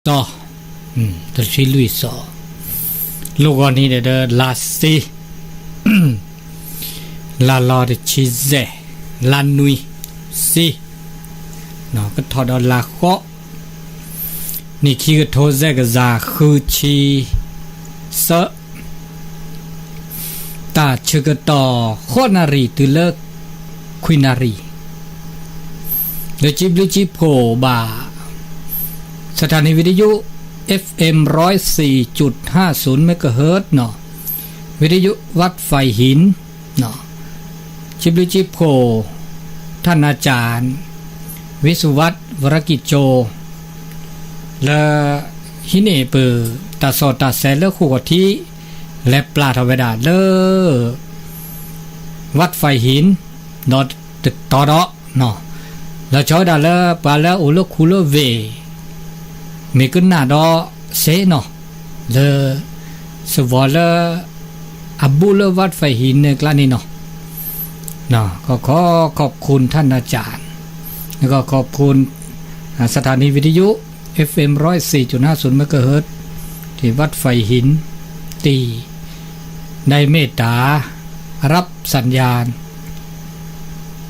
စီၤ, တဆံလွံၢ်စီၤ, လီၢ်ဂီၤနံၤဒီး လါစ့, လါလီၤတဆံယဲၢ်, လါနွံ, စ့, ကထီၣ်ဒီးလါဃိး, နံၣ်ခံကထိယဲၢ်ကယၤဃုဆံသၢ တၢ်ဆၢကတီၢ် ဃိးနၣ်ရံၣ်တုၤလၢ ခွံနၣ်ရံၣ်, လၢစံးဘျုးစံးဖှိၣ်ဘၣ် สถานีวิทยุ เอฟเอ็ม ร้อยสี่จุดห้าศูนย์ เมกะเฮิรตซ์ เนาะ วิทยุวัดไฟหิน เนาะ สำหรับสำหรับ ท่านอาจารย์ วิศวัฒน์ วรกิจโจ လၢ ဟံးန့ၢ်ပတၢ်စီတၢ်ဆှံလၢဃိာ်ထံး လဲၤပျၢ်ထီၣ်ဝဲဒၣ်လၢ วัดไฟหิน ဒီးတတီၤဒီး လီၤဆီဝဲဒၣ်လၢပှၤလၢအအိၣ်လၢခူလၢဝ့ၢ် မ့ၢ်ကနၣ်ဒီးစ့ၢ်နီၤ လၢ စဝီၤလၢ အဘူးလၢ วัดไฟหิน န့ၣ်ကျါန့ၣ်နီၤ ก็ขอขอบคุณท่านอาจารย์ แล้วก็ขอบคุณ สถานีวิทยุ เอฟเอ็ม ร้อยสี่จุดห้าศูนย์ เมกะเฮิรตซ์ ที่วัดไฟหิน ที่ ได้เมตตา รับสัญญาณ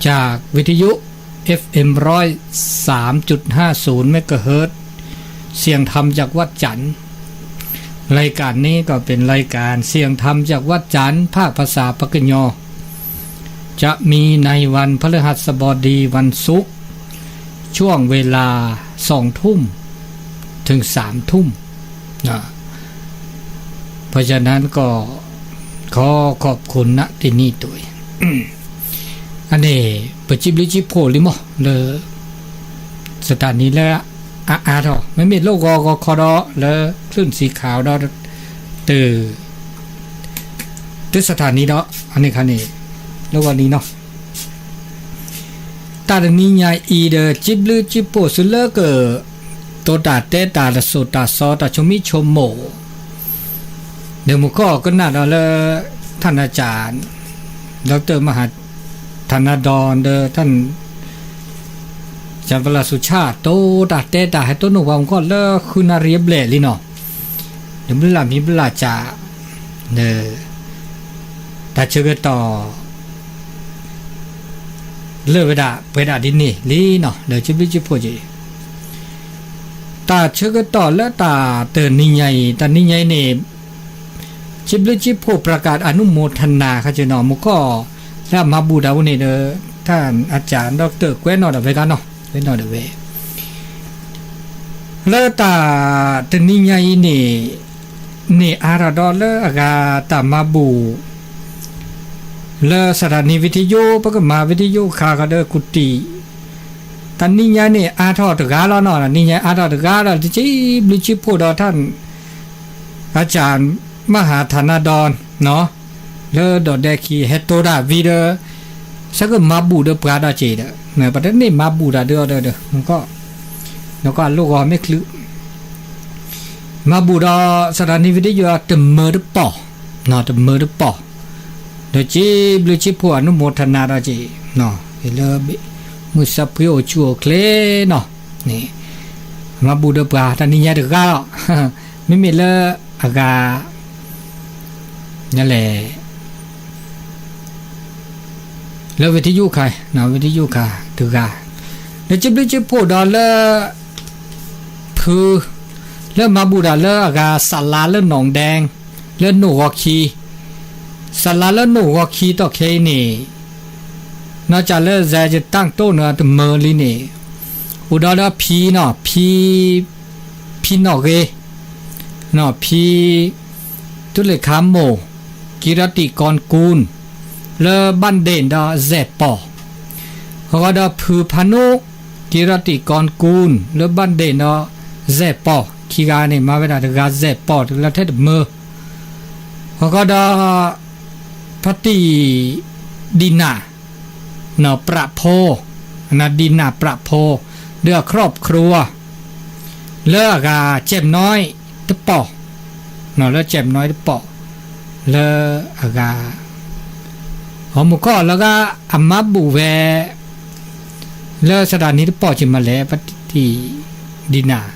จากวิทยุ เอฟเอ็ม ร้อยสามจุดห้าศูนย์ เมกะเฮิรตซ์ เสียงธรรมจากวัดจันทร์ รายการนี้ก็เป็นรายการเสียงธรรมจากวัดจันทร์ ภาคภาษาปากกยอ จะมีในวันพฤหัสบดี วันศุกร์ ช่วงเวลา สองทุ่ม ถึง สามทุ่ม นะ เพราะฉะนั้นก็ ขอขอบคุณณที่นี่ด้วย အန့ၣ် ပစံးဘျုးစံးဖှိၣ်လံမး လၢ สถานี လၢအအါထီၣ် မ့မ့ၢ်လီၢ်ဂီၤဂီၤခီဒီး လၢ คลื่นสีขาว ဒီး တုၤ တုၤ สถานี ဒီး အန့ၣ်ခါန့ၣ် လီၢ်ဂီၤနံၤနီၤ တၢ်တနံၤညါအံၤဒီး စံးဘျုးစံးဖှိၣ်ဆူလၢက တိၤတၢ်တဲတၢ်တစိၤတၢ်စီ တၢ်ဆိမိၣ်ဆိကမိၣ် ဒီးမူခိၣ်ကနၣ်ဒီးလၢ ท่านอาจารย์ ดอกเตอร์ มหาธนดร ဒီး ท่าน อาจารย์ วรา สุชาติ တိၤတၢ်တဲတၢ် ဟဲတိၢ်နီၣ်ပှၤမူခိၣ်လၢ ဃုနၣ်ရံၣ်အဘျဲၣ်လံနီၤ ဒီးဘျုးလၢ်မံၤဘျုးလၢ်စၢ် ဒီး တၢ်ဆၢကတီၢ် လၢာ်ဝဲဒၣ် ပှဲၤဒၣ်ဒ်န့ၣ်လံနီၤ ဒီးစံးဘျုးစံးဖှိၣ်က့ၤ တၢ်ဆၢကတီၢ်လၢတၢ်တနံၤညါအံၤ တနံၤညါအံၤန့ၣ် စံးဘျုးစံးဖှိၣ် ประกาศอนุโมทนา ခါဆ့နီၤ မူခိၣ် လၢအမၤဘူၣ်တၢ်ဝဲန့ၣ်ဒီး ท่านอาจารย์ ดอกเตอร์ ကွဲးနီၣ်ဒီးဝဲဂၤနီၤ ကွဲးနီၣ်ဒီးဝဲ လၢတၢ်တနံၤညါအံၤန့ၣ် န့ၢ်အါထီၣ်ဒီးလၢအဂၤတၢ်မၤဘူၣ် လၢ สถานีวิทยุ ပကမၤ วิทยุ ခါခီဒီးကူၣ်တံၢ် တနံၤညါန့ၣ်အါထီၣ်တဂၤလီၤနီၤ တနံၤညါအါထီၣ်တဂၤဒီး တစံးဘျုးစံးဖှိၣ်ဒီး ท่าน อาจารย์ มหาธนดร နီၤ လၢဒီးဒဲခံ ဟဲတိၤတၢ်ဝံၤဒီး ဆၢကမၤဘူၣ်ဒီးပှၤဒီးက့ၤဒီး ပတန့ၢ်မၤဘူၣ်တၢ်ဒီးအီၤဒီး မူခိၣ် ဒီးကလီၢ်ဂီၤမ့ၢ်ချုး မၤဘူၣ်ဒီး สถานีวิทยุ တမၢတပီၢ် တမၢတပီၢ် ဒီးစံးဘျုးစံးဖှိၣ် อนุโมทนา ဒီးက့ၤ လၢ မုၢ်ဆါဖှံအိၣ်ဆူၣ်အိၣ်ချ့နီၤ မၤဘူၣ်ဒီးပှၤတနံၤညါတဂၤလီၤ မ့မ့ၢ်လၢအဂၤ လဲၣ် လၢ วิทยุ ခါ วิทยุ ခါတဂၤ ဒီးစံးဘျုးစံးဖှိၣ်ဒီးလၢ ဖု လၢမၤဘူၣ်တၢ်လၢအဂၤ ศาลา လၢ หนองแดง လၢနိၣ်ဂီၤခံ ศาลา လၢနိၣ်ဂီၤခံတီၢ်ခဲအံၤန့ၣ် နီၢ်ကၢ်လၢယတၢ်တိၢ်န့ၣ်တမၢလံန့ၣ် အိၣ်ဒီးလၢဖံနီၤ ဖံ ဖံနီၣ်ဂ့ၤ ဖံ တူၢ်လ့ၣ်ခါမိၢ် กิรติกรกูล လၢ บ้านเด่น ဒီး แสบป่อ အဃိဒီးဖုဖါနူ กิรติกรกูล လၢ บ้านเด่น ဒီး แสบป่อ ခံဂၤန့ၣ် မၤဝဲဒၣ်တဂၤ แสบป่อ တဂၤထဲတမၢ အဃိဒီး ဖါတံၢ် ဒံၣ်နၣ် ပြးဖိ ဒံၣ်နၣ်ပြးဖိ ဒီး ครอบครัว လၢအဂၤ แจ่มน้อย တပီၢ် လၢ แจ่มน้อย တပီၢ် လၢအဂၤ ဟီၣ်မူခိၣ်လၢဂၤအမၤဘူၣ်ဝဲ လၢ สถานี တပီၢ်က့ၤမးလဲၣ် ဖါတံၢ် ဒံၣ်နၣ်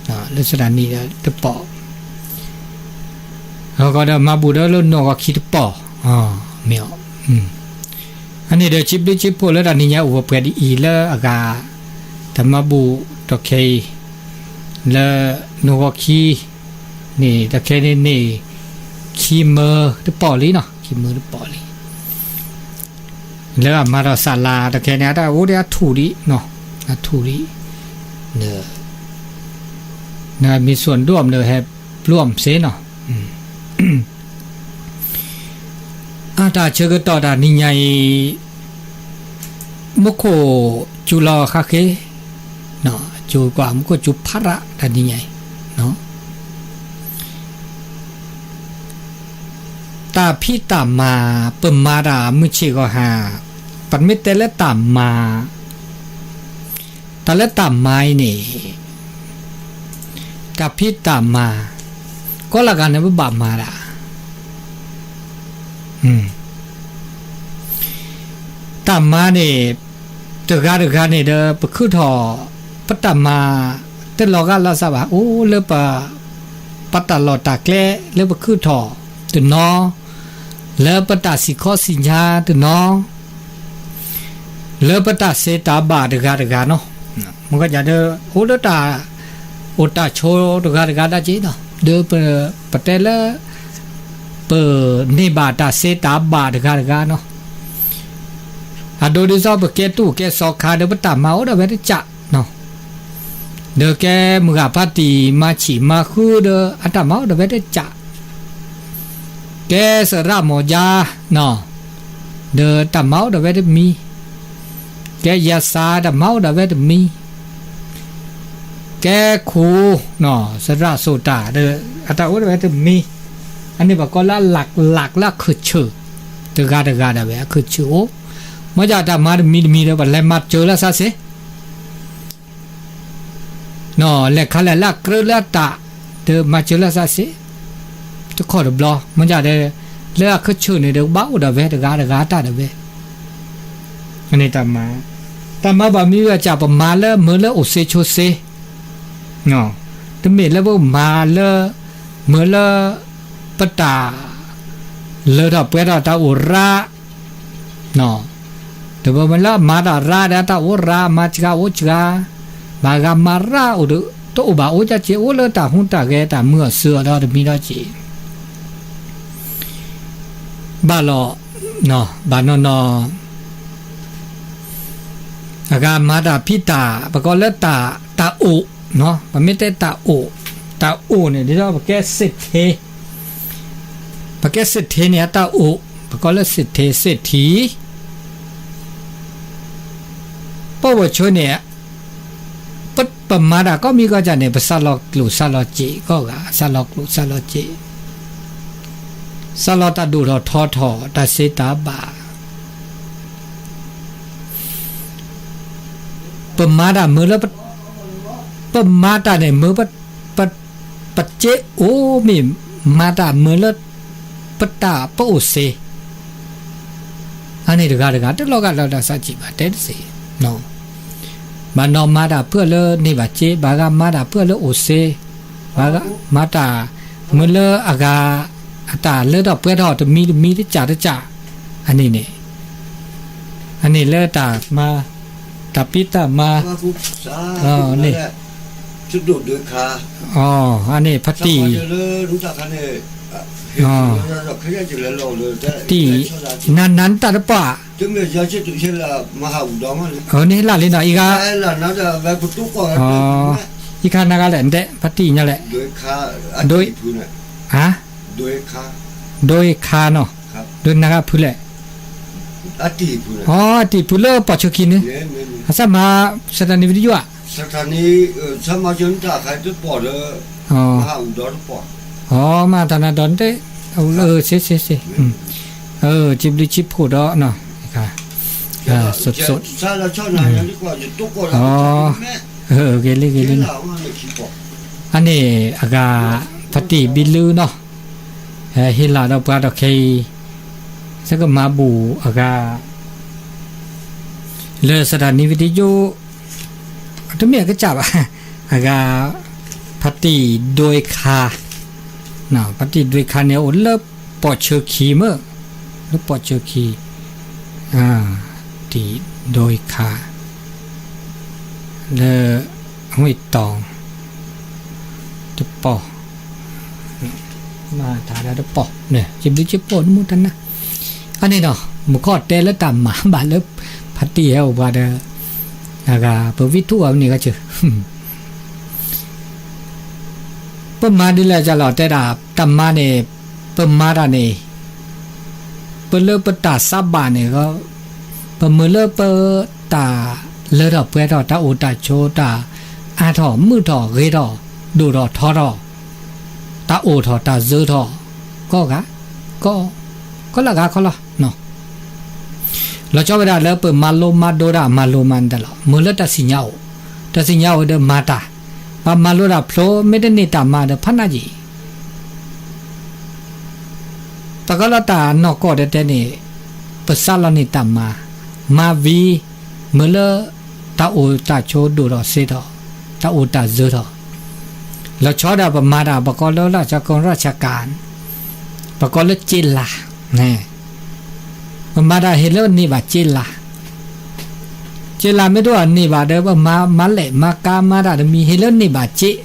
လၢစတၢနံၣ်တပီၢ်, အဃိဒီးမၤဘူၣ်ဒီးလၢနီၢ်ဂီၤခံတပီၢ်, မ့ၢ်အီၤ, အန့ၣ်ဒီးစံးဘျုးစံးဖှိၣ်လၢတၢ်နံၤညါအိၣ်ပှဲၤဒ်အံၤလၢအဂၤ, တၢ်မၤဘူၣ်တခါအံၤ, လၢနီၢ်ဂီၤခံ, န့ၣ်တခါန့ၣ်န့ၣ်, ခံမၢတပီၢ်လံနီၤ, ခံမၢတပီၢ်လံ လၢအမၤဒီးစးလၤတခါန့ၣ် အတၢ်အိၣ်ဒံးအထူၣ်ဒံး, အထူၣ်ဒံး, နမ့ၢ်စိာ်ဒိၣ်အီၤဒီးဟဲပျိအီၤစ့နီၤ, အတၢ်ဆၢကတီၢ်တၢ်နံၤညါအံၤ, မူခိၣ်စူၤလီၤဃါဃ့, စူၤကွၢ်မူခိၣ်စူၤဖးရၣ်တၢ်နံၤညါအံၤ တၢ်ဖံးတၢ်မၤ, ပမၤတၢ်မုၢ်ဆ့ၣ်ဂီၤဟါ, ပမ့ၢ်တဲလၢတၢ်မၤ, တၢ်လၢတၢ်မၤအံၤန့ၣ်, တၢ်ဖံးတၢ်မၤ, ကိးလၢဂၤန့ၣ်ပဘၣ်မၤဒၣ် တၢ်မၤန့ၣ်, တဂၤတဂၤန့ၣ်ဒီး ပခုထီၣ်, ပတၢ်မၤ, တလီၤဂာ်လီၤစၢ်ဘၣ်, အိၣ်လၢပ, ပတၢ်လီၢ်တၢ်ကျဲလၢပခုထီၣ်တနီၤ, လၢပတၢ်စံၣ်ခီစံၣ်ညါတနီၤ, လၢပတၢ်စံးတၢ်ဘၣ်တဂၤတဂၤနီၤ, မ့ၢ်ကဒီး, အိၣ်လၢတၢ်, အိၣ်တၢ်ဆိးတဂၤတဂၤဒၣ်က့နီၤ, ဒီးပ, ပတဲလၢ ပန့ၢ်ဘၣ်တၢ်စံးတၢ်ဘၣ်တဂၤတဂၤနီၤ, အဒိဒ်သိးပကဲတူၢ်ကဲစီၤခါဒီးပတၢ်မၤအိၣ်ဒီးဝဲတကးနီၤ, ဒီးကဲမုၢ်ဂၤဖါတံၢ်မၤဆံးမၤဃုဒီးအတၢ်မၤအိၣ်ဒီးဝဲတကး, ကဲစရၣ်မီၤယါ, ဒီးတၢ်မၤအိၣ်ဒီးဝဲတမံၤ, ကဲယၤစၢ်တၢ်မၤအိၣ်ဒီးဝဲတမံၤ ကဲခိၣ်, စရၣ်စိာ်တၢ်ဒီး, အတၢ်အိၣ်ဒီးဝဲတမံၤ, အန့ၣ်ပကိးလၢအလၢ်လၢ်လၢအခုၣ်ဆၢၣ်, တဂၤတဂၤဒၣ်ဝဲအခုၣ်ဆၢၣ်အိၣ်, မ့ၢ်ဒ်တၢ်မၤတမံၤတမံၤဒီး ပလဲၤမၤစၢၤလၢစးစ့ၢ် လဲၤခးလဲၢ်လၢအကြၢးလၢအတၢ်, ဒီးမၤစၢၤလၢစးစ့ၢ်, တခီတဘျီ, မ့ၢ်ဒ်, လၢအခုၣ်ဆၢၣ်န့ၣ်ဒီး ကဘၣ်အိၣ်ဒီးဝဲတဂၤတဂၤတၢ်ဒီးဝဲ, အန့ၣ်တၢ်မၤ, တၢ်မၤဘၣ်မံဝဲကး ပမၤလၢမ့ၢ်လၢအိၣ်စ့ဆိစ့, တမ့ၢ်လၢပမၤလၢ, မ့ၢ်လၢ, ပတၢ်, လၢထီၣ်ပှဲၤထီၣ်တၢ်အိၣ်ရၢ ဒီးပမၤလၢအမၤတၢ်ရၢဒီးတၢ်အိၣ်ရၢ မၤစှၤအိၣ်စှၤ, ဘၣ်ဂၤမၤရၢအိၣ်ဒီး တအိၣ်ဘၣ်အိၣ်ကဲက့ၤ အိၣ်လၢတၢ်ဟူးတၢ်ဂဲၤတၢ်မုာ်အီၤစၢၤအီၤဒီးတမံၤဒီးက့ၤ ဘၣ်လီၤ, ဘၣ်နီၢ်နီၢ်, အဂၤမၤတၢ်ဖံးတၢ် ပကိးလၢတၢ်, တၢ်အိၣ်, ပမ့ၢ်တဲတၢ်အိၣ်, တၢ်အိၣ်န့ၣ် ဒ်သိးပကဲစ့ၣ်ထ့, ပကဲစ့ၣ်ထ့န့ၣ် အတၢ်အိၣ်, ပကိးလၢစ့ၣ်ထ့ စ့ၣ်ထံ ပဝဲၢ်ဆိန့ၣ်, ပမၤတၢ်ကိးမံၤကိးဂၤန့ၣ် ပစးလီၤကျိၣ်စးလီၤစ့ၣ်ကိးဂၤ, စးလီၤကျိၣ်စးလီၤစ့ၣ်, စးလီၤတၢ်ဒိၣ်ထီၣ်ထီထီၣ် တၢ်စံးတၢ်ဘၣ်, ပမၤတၢ်မ့ၢ်လၢ, ပမၤတၢ်န့ၣ်မ့ၢ် ပစ့အိၣ်မ့ၢ်မၤတၢ်မ့ၢ်လၢ ပတၢ်ပအိၣ်စ့, အန့ၣ်တဂၤတဂၤ တလီၤဂာ်လီၤတၢ်စးစံးဘၣ်တဲတစ့, ဘၣ်နီၢ်မၤတၢ်ဖုၣ်လၢန့ၢ်ဘၣ်စ့, ဘၣ်ဂၤမၤတၢ်ဖုၣ်လၢအိၣ်စ့, ဘၣ်ဂၤမၤတၢ်မ့ၢ်လၢအဂၤ, အတၢ်လၢထီၣ်ပှဲၤထီၣ်တမံၤတမံၤတကးတကး, အန့ၣ်န့ၣ် အန့ၣ်လၢတၢ်မၤ, တၢ်ဖံးတၢ်မၤ, န့ၣ်, အန့ၣ်ဖါတံၢ်, ဖါတံၢ်, နၤနၤနတၢ်တပှၢ်, န့ၣ်လၢ်လံနီၤ အံၤဂၤ, အံၤခါနၤဂၤလဲၣ် နတဲဖါတံၢ်ညါလဲၣ်, ဒိးခါနီၤ, ဒိးနၤဂၤဖုလဲၣ်, အတံၢ်ဖုလၢပှၤဆိခံန့ၣ်, အစၢ်မၤ, စတၢ်နံၤဝံၤတယိၣ်ဧါ, စတၢ်နံၤဝံၤတယိၣ်ဧါ, မၤတၢ်နၤဒီးနတဲ, စ့စ့စ့, စံးဘျုးစံးဖှိၣ်ဒီး, ဂ့ၤလံဂ့ၤလံနီၤ, အန့ၣ်အဂၤ, ဖါတံၢ်ဘံလုနီၤ, ဟ့ၣ်လီၤဒီးပှၤဒီးခဲအံၤ, သကမၤဘူၣ်အဂၤ, လၢစတၢ်နံၤဝံၤတယိၣ်, တမ့ၢ်အကစၢ်ဘၣ်, အဂၤ, ဖါတံၢ်ဒွဲခါ, ဖါတံၢ်ဒွဲခါန့ၣ်အိၣ်လၢပီၣ်ဆၢခံမ့ၢ်, လၢပီၣ်ဆၢခံ, ဖါတံၢ်ဒွဲခါ, လၢ ဝ့ၢ်တီၤ တပီၢ်, မၤတၢ်ဒၣ်တပီၢ်, ယဘျုးက့ပီၢ်နမူတနၢ်, အန့ၣ်ဒီး မူခိၣ်တဲလၢတၢ်မၤဘၣ်လၢ ဖါတံၢ်ဟဲအိၣ်ပှၤဒီး အဂၤ ပဝံထူၣ်အီၤန့ၣ်ဂၤစၢၤ ပမၤဒ်လဲၣ်ကလီၤ တဲဒၣ် တၢ်မၤန့ၣ် ပမၤတၢ်န့ၣ် ပလၢပတၢ်စၢ်ဘၣ်န့ၣ် ပမုာ်လၢပတၢ်လၢထီၣ်ပှဲၤထီၣ် တၢ်အိၣ်တၢ်ဆိး တၢ်အါထီၣ်မုာ်ထီၣ်ဂ့ၤထီၣ် ဒိၣ်ထီၣ်ထီထီၣ် တၢ်အိၣ်ထီၣ်တၢ်စၢထီၣ် ကိးဂၤ ကိးလၢဂၤခီလီၤ. လီၤဆီဝဲဒၣ်လၢပမၤလိမၤဒိးတၢ်မၤလိမၤဒိးလီၤ မုာ်လၢတၢ်စံၣ်ညါအိၣ်, တၢ်စံၣ်ညါအိၣ်ဒီးမၤတၢ်, ပမၤလိတၢ်ဖျိ မ့တမ့ၢ်တၢ်မၤဒီးဖးနးယံာ် ပကလီၤတၢ်နီၢ်ကီၢ်တဲတဲန့ၣ် ပစးလီၤန့ၢ်တၢ်မၤ, မၤဝံၤ မုာ်လၢ တၢ်အိၣ်တၢ်ဆိးဒိၣ်ထီၣ်စ့ထီၣ်, တၢ်အိၣ်တၢ်စၢထီၣ်, လီၤဆီဒၣ်ပမၤတၢ် ပကိးလၢ ราชกงราชการ ပကိးလၢစ့လၤ, ပမၤတၢ်ဟ့ၣ်လၢန့ၢ်ဘၣ်စ့လၤ, စ့လၤမ့ၢ်တအိၣ်န့ၢ်ဘၣ်ဒီး ပမၤမၤလဲၣ်မၤကါမၤတၢ်တမံၤ ဟ့ၣ်လၢန့ၢ်ဘၣ်စ့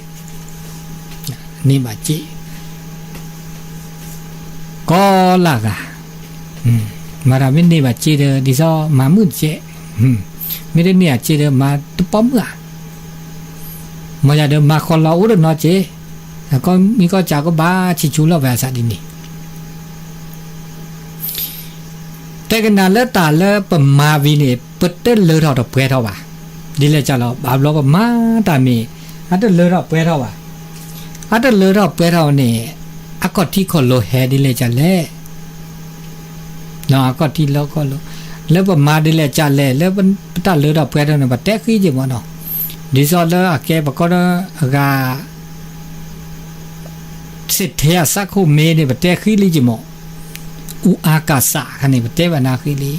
န့ၢ်ဘၣ်စ့ ကိးလၢဂၤ, မၤတၢ်မ့ၢ်န့ၢ်ဘၣ်စ့ဒီး ဒ်သိးမၤမုာ်တစဲး, မ့ၢ်တန့ၢ်ဘၣ်စ့ဒီး မၤတပီမုာ်ဧါ, မ့ၢ်ယၤဒီးမၤဃီလီၤအိၣ်တနီၤစ့, မံၤကီၢ်စးကဘၣ်ဆံးဆူလီၤဝဲအသးဒ်န့ၣ် တဲကနၣ်လၢတၢ်လၢပမၤဝံၤန့ၣ် ပတလၢထီၣ်တပှဲၤထီၣ်ဘၣ်. ဒ်လဲၣ်ကလီၤ ဘၣ်ဘျီပမၤတၢ်မ့ၢ် အတလၢထီၣ်ပှဲၤထီၣ်ဘၣ်. အတလၢထီၣ်ပှဲၤထီၣ်န့ၣ် အခီၣ်ထံးခီၣ်လိၤဟဲဒ်လဲၣ်ကလဲၣ် အခီၣ်ထံးလၢခီၣ်လိၤ လၢပမၤဒ်လဲၣ်ကလဲၣ် လၢပတၢ်လၢထီၣ်ပှဲၤထီၣ်န့ၣ် ပတဲဃံက့ၤမ့ၢ်နီၤ. ဒ်သိးလၢအကဲပကီၢ်အဂၤ စ့ထ့အစးခိၣ်မ့ၢ်န့ၣ် ပတဲဃံလံက့ၤမ့ၢ် အူအါကစးခါန့ၣ် ပတဲဘၣ်နၤဃံလံ.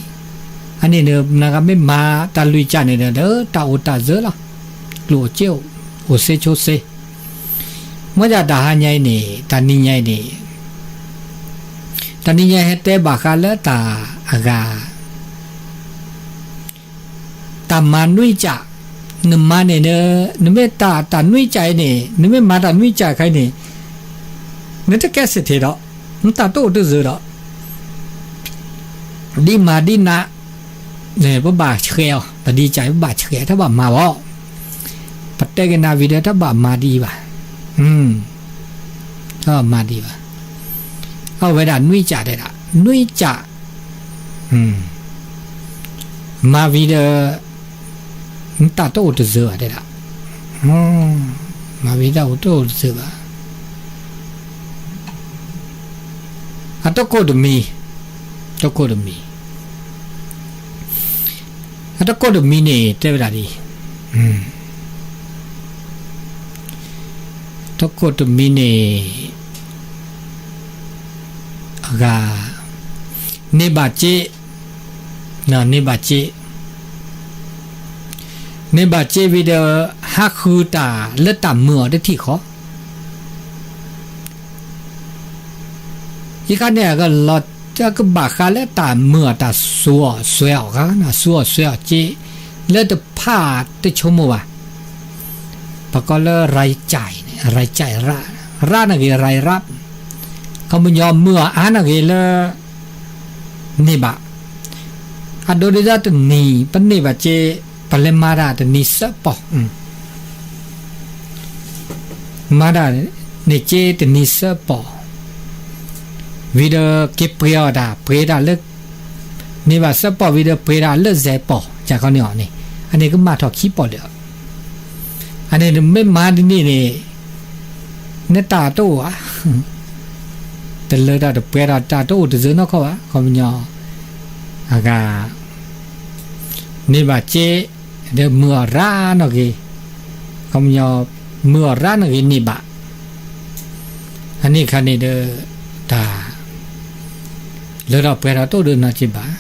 အန့ၣ်ဒီး နဂၤမ့ၢ်မၤတၢ်လွံၢ်ကၢ်န့ၣ်ဒီး တၢ်အိၣ်တၢ်စၢလီၤ. ကျိၣ်အိၣ်စ့အိၣ် အိၣ်စ့ဆိစ့ မ့ၢ်ဒၣ်တၢ်ဟါညါအံၤန့ၣ် တၢ်နံၤညါအံၤန့ၣ် တၢ်နံၤညါဟဲတဲဘၣ်ဃးလၢတၢ်အဂၤ တၢ်မၤနွံကၢ်, နမၤန့ၣ် နမ့ၢ်တၢ်တၢ်နွံကၢ်အံၤန့ၣ် နမ့ၢ်မၤတၢ်နွံကၢ်ခါအံၤန့ၣ် နတကဲစ့ထ့ဒီး နတၢ်တအိၣ်တစၢၤဒီး ဒ်မၤဒ်နး ပဘၣ်ဆှဲးအီၤ ပဒ်ကၢ်အံၤ ပဘၣ်ဆှဲး တဘၣ်မၤဘၣ်. ပတဲကနၣ်ဝံၤဒီး တဘၣ်မၤဒ်အံၤဘၣ်, တဘၣ်မၤဒ်အံၤဘၣ်. အဝဲဒၣ်နွံကၢ်တဲဒၣ် နွံကၢ် မၤဝံၤဒီး နတၢ်တအိၣ်တစၢၤဘၣ်တဲဒၣ်, မၤဝံၤတၢ်အိၣ်တအိၣ်တစၢၤဘၣ်. အတကိၢ်တမံၤ, တကိၢ်တမံၤ, အတကိၢ်တမံၤန့ၣ် တဲဝဲဒၣ်ဒ်အံၤ, တကိၢ်တမံၤန့ၣ် အဂၤ န့ၢ်ဘၣ်စ့, န့ၢ်ဘၣ်စ့, န့ၢ်ဘၣ်စ့ဝံၤဒီး ဟးဃုတၢ်လၢတၢ်မုာ်အီၤတထံၣ်ဃီ ယခါန့ၣ် အကလီၤကဘၣ်ဃးလၢတၢ်မုာ်အီၤတၢ်စူၤအီၤစွဲအီၤ, စူၤအီၤစွဲအီၤစ့ လၢတဖၣ်တဆိကမိၣ်ဘၣ်. ပကိးလၢ ရၤကၠဲးန့ၣ် ရၤကၠဲးရး, ရးန့ၣ်ဂ့ၤ ရၤရး, ခီပညီမုာ်အီၤအါန့ၣ်ဂ့ၤလၢ န့ၢ်ဘၣ်. အဒိဒ်သိးတနံၤ ပန့ၢ်ဘၣ်စ့ ပလဲၤမၤတၢ်တနံၤစၢပီၢ် မၤတၢ်န့ၣ်စ့တနံၤစၢပီၢ် ဝံၤဒီးက့ၤပှ့ၤအီၤတၢ် ပှ့ၤတၢ်လၢ န့ၢ်ဘၣ်စၢပီၢ်ဝံၤဒီးပှ့ၤတၢ်လၢစဲးပီၢ် ကၢ်ခီန့ၣ်အီၤန့ၣ် အန့ၣ်ကမၣ်ထီၣ်ခံပီၢ်လၢာ်. အန့ၣ်မ့ၢ်မၤဒ်န့ၣ်န့ၣ် နတၢ်တအိၣ်ဧါ တလၢတၢ်တပှဲၤဒီးတၢ်တအိၣ်တစၢၤနီၢ်ကီၢ်ဘၣ် ခီပညီ အဂၤ န့ၢ်ဘၣ်စ့ ဒီးမုာ်အီၤရၣ်နီၢ်ဂ့ၤ, ခီပညီ မုာ်အီၤရၣ်နီၢ်ဂ့ၤန့ၢ်ဘၣ်, အန့ၣ်ခါန့ၣ်ဒီး တၢ် လၢထီၣ်ပှဲၤထီၣ်တအိၣ်ဒီးနီၢ်က့ဘၣ်,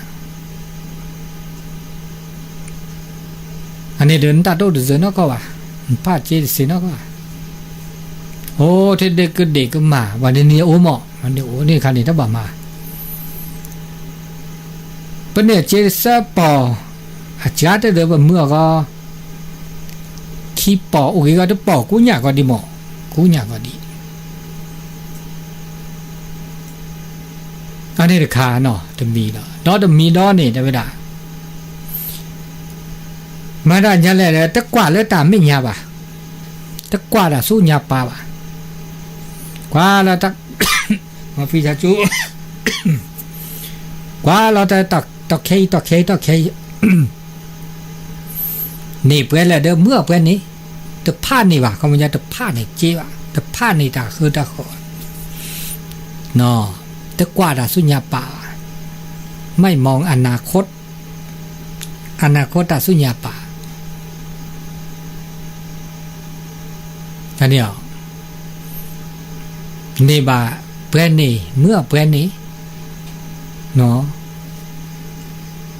အန့ၣ်ဒီးနတၢ်တအိၣ်တစၢၤနီၢ်ကီၢ်ဘၣ်, နဖးစ့တစ့ၤနီၢ်ကီၢ်ဘၣ်, အိၣ်ထဲဒ့ၣ်ကဒ့ၣ်ကမၣ် ပှၤတနံၤအိၣ်မး ပှၤတနံၤအိၣ်န့ၣ်ခါန့ၣ် တဘၣ်မၤ ပန့ၢ်စ့စၢပီၢ် အစှၤတဒၢပမုၢ်အဂီၢ် ခံပီၢ်အိၣ်ဂ့ၤဂီၢ်တပီၢ် ကူညၣ်ကီဒံးမး ကူညၣ်ကီဒံး အန့ၣ်တခါနီၤ တမံၤဒီး ဒီးတမံၤဒီးန့ၣ် တဲဝဲဒၣ် မၤတၢ်ညါလဲၣ်ဒီး တကွၢ်လၢတၢ်မဲာ်ညါဘၣ်, တကွၢ်တၢ်ဆူညါပၢ်ဘၣ်, ကွၢ်လီၤတၢ်, မၤဖံးတၢ်ကၠိ, ကွၢ်လီၤတၢ် တီၢ်ခဲအံၤ တီၢ်ခဲအံၤ တီၢ်ခဲအံၤ န့ၢ်ပှဲၤလဲၣ်ဒီး မုၢ်အပှဲၤန့ၣ်, တဖးန့ၢ်ဘၣ်, ခီပညီတဖးန့ၢ်စ့ဘၣ်, တဖးန့ၢ်တၢ်ဃၢတၢ်ဃီၣ်, တကွၢ်တၢ်ဆူညါပၢ်, ไม่มองอนาคต, อนาคต တၢ်ဆူညါပၢ် န့ၣ်, န့ၢ်ဘၣ်ပှဲၤန့ၣ် မုၢ်အပှဲၤန့ၣ်,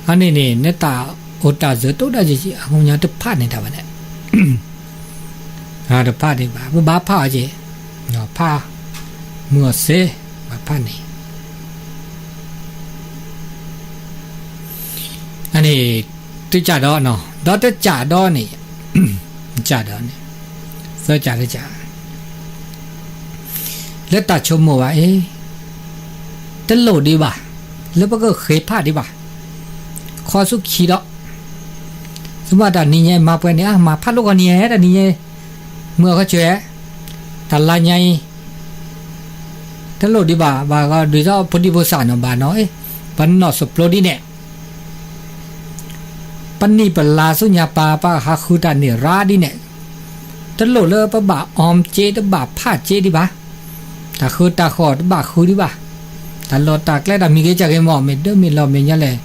အန့ၣ်န့ၣ် နတၢ်အိၣ်တၢ်စၢၤတိၢ်ဒၣ်ယံၤယံၤ အဃိညါတဖးန့ၢ်တၢ်ဘၣ်န့ၣ်, တဖးန့ၢ်ဘၣ်, ပဘၣ်ဖးအီၤက့ၤ, ဖး, မုၢ်အစ့, ဘၣ်ဖးန့ၣ် အန့ၣ် တကးဒီး, ဒီးတကးဒီးန့ၣ်, ကးဒီးန့ၣ်, သၢကးတကး, လၢတၢ်ဆိကမိၣ်ဘၣ်အံၤ, တလိၣ်ဒံးဘၣ်, လၢပကဃ့ဖးဒံးဘၣ်, ခီဆူခံဒီး, သုမၤတၢ်နံၤညါမၤပှဲၤန့ၣ် အမၤဖးလိၣ်ဂီၤနံၤဧဲ တၢ်နံၤညါ, မုၢ်အခီၣ်ဆၢ, တၢ်လါညါအံၤ တလိၣ်ဒံးဘၣ်, ဘၣ်ဂီၤဒ်သိး ဖိဒံဖိသၣ်နီၤ ဘၣ်နီၤ, ပနီၢ်စပျိဒ်န့ၣ်, ပနံၣ်ပလါဆူညါပၢ် ပဟးဃုတၢ်န့ၢ်ရါဒ်န့ၣ်, တလိၣ်လၢပဘၣ်အီၣ်စ့ တဘၣ်ဖးစ့ဒံးဘၣ်, တၢ်ဃၢတၢ်ဃီၣ်တဘၣ်ဃုဒံးဘၣ်, တၢ်လီၢ်တၢ်ကျဲတၢ်မံၤဂ့ၤကဲဂ့ၤမး မ့ၢ်ဒၢမ့ၢ်လီၢ်မ့ၢ်ညါလဲၣ်,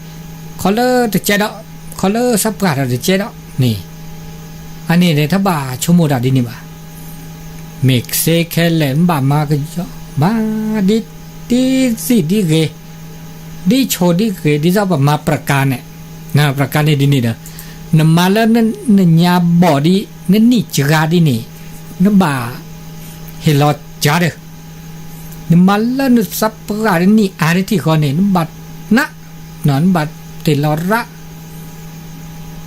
ခီလၢတကဲဒီး, ခီလၢသးပှၢ်တကဲဒီးန့ၣ်, အန့ၣ်န့ၣ် တဘၣ်ဆိကမိၣ်တၢ်ဒ်န့ၣ်ဘၣ်. မ့ၢ်စ့ခဲလၢာ် မ့ၢ်ဘၣ်မၤကယီ, မၤဒ်, ဒ်စံၣ်ဒ်ဂ့ၤ, ဒ်ဆိၣ်ဒ်ဂ့ၤ ဒ်သိးပမၤပြကါန့ၣ်, ပြကါန့ၣ်ဒ်န့ၣ်ဒီး, နမၤလၢနညါဘီၣ်ဒ်, နနံၣ်စှၤဒ်န့ၣ်, နဘၣ်ဟ့ၣ်လီၤစှၤဒီး, နမၤလၢနသးပှၢ်တနံၣ်အါတထံၣ်ဃီန့ၣ် နဘၣ်နး, နဘၣ်တ့ၢ်လီၤရၣ်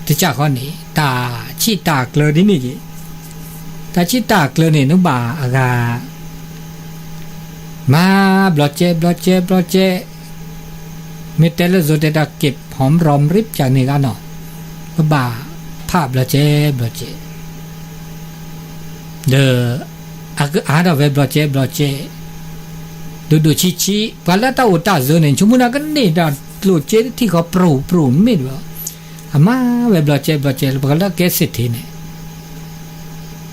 တကးဃီန့ၣ် တၢ်ဆံးတၢ်ကျၢၤဒ်န့ၣ်က့ၤ, တၢ်ဆံးတၢ်ကျၢၤန့ၣ် နဘၣ်အဂၤ, မၤဘျီကဲ ဘျီကဲ ဘျီကဲ, မ့ၢ်တဲလၢ စိၤတဲတၢ်က့ၤဖီမရီမရံပၠးန့ၣ်ဂ့ၤနီၤ, ပဘၣ်ဖးဘျီကဲ ဘျီကဲ ဒီး အကအါထီၣ်ဝဲဘျီကဲ ဘျီကဲ, ဒိၣ်ဒိၣ်ဆံးဆံး ပှၤလၢတၢ်အိၣ်တၢ်စၢၤန့ၣ် ဆိကမိၣ်နၤကန့ၢ်တၢ်လိၣ်ကဲတထံၣ်ဃီပြူၤပြူၤမ့ၢ်ဒီး, အမၤဝဲဘျီကဲ ဘျီကဲ လၢပှၤလၢကဲစ့ထ့န့ၣ်,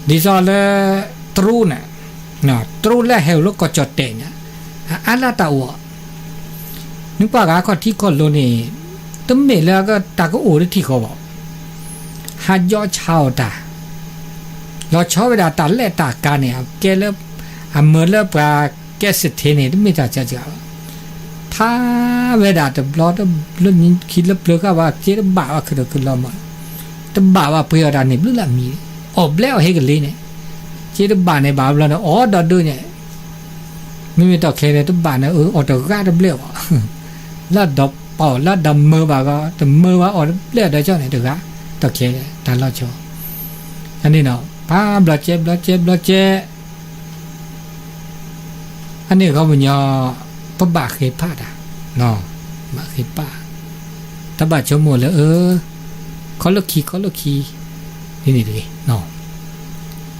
ဒ်သိးလၢ တရူးန့ၣ်, တရူးလၢဟဲအိၣ်လၢကီၢ်ကၠီၣ်တဲာ်န့ၣ်, အအါလၢတၢ်အိၣ် နကွၢ်ဂၤခီၣ်ထံခီၣ်လိၤန့ၣ်, တမ့ၢ်လၢတၢ်ကအိၣ်တထံၣ်ဃီဘၣ်, ဟးယီဆါအီၣ်တၢ်, လီၤဆီဝဲဒၣ်တၢ်လဲၣ်တၢ်ကါန့ၣ် အကဲလၢ, အမၢလၢပှၤကဲစ့ထ့န့ၣ် တမ့ၢ်တၢ်စှၤစှၤဘၣ်, ဖးဝဲဒၣ်တဘျီတဘျီ ခံလၢပျၢၤဃာ်ဘၣ် စ့တဘၣ်ဘၣ်ခုၣ်ဒီးခုၣ်လီၤမး, တဘၣ်ဘၣ်ပှ့ၤအီၣ်တၢ်န့ၣ်ဘျုးလၢအမံၤ, အီၣ်ဘျဲအီၣ်ဟ့ကလ့န့ၣ်, စ့တဘၣ်န့ၣ်ဘၣ်ဘျီန့ၣ် အီၣ်ဒီးဒၢညါ မ့မ့ၢ်တီၢ်ခဲန့ၣ် တဘၣ်န့ၣ် အီၣ်တဂၤတဘျဲၣ်ဘၣ်, လၢဒီးပီၣ်လၢဒီးမၢဘၣ်ဂီၢ် တမၢဘၣ်အီၣ်တဘျဲၣ်ဒီးကၠီန့ၣ်တဂၤ, တီၢ်ခဲတၢ်လီၤဆီ, အန့ၣ်နီၤ ဖးဘျီကဲ ဘျီကဲ ဘျီကဲ, အန့ၣ်ဂီၢ်မညီ ပဘၣ်ဃ့ဖးတၢ်, ဘၣ်ဃ့ဖး, တဘၣ်ဆိကမိၣ်လၢအ, ခီလၢခံ ခီလၢခံ, ဒ်န့ၣ်တဂ့ၤ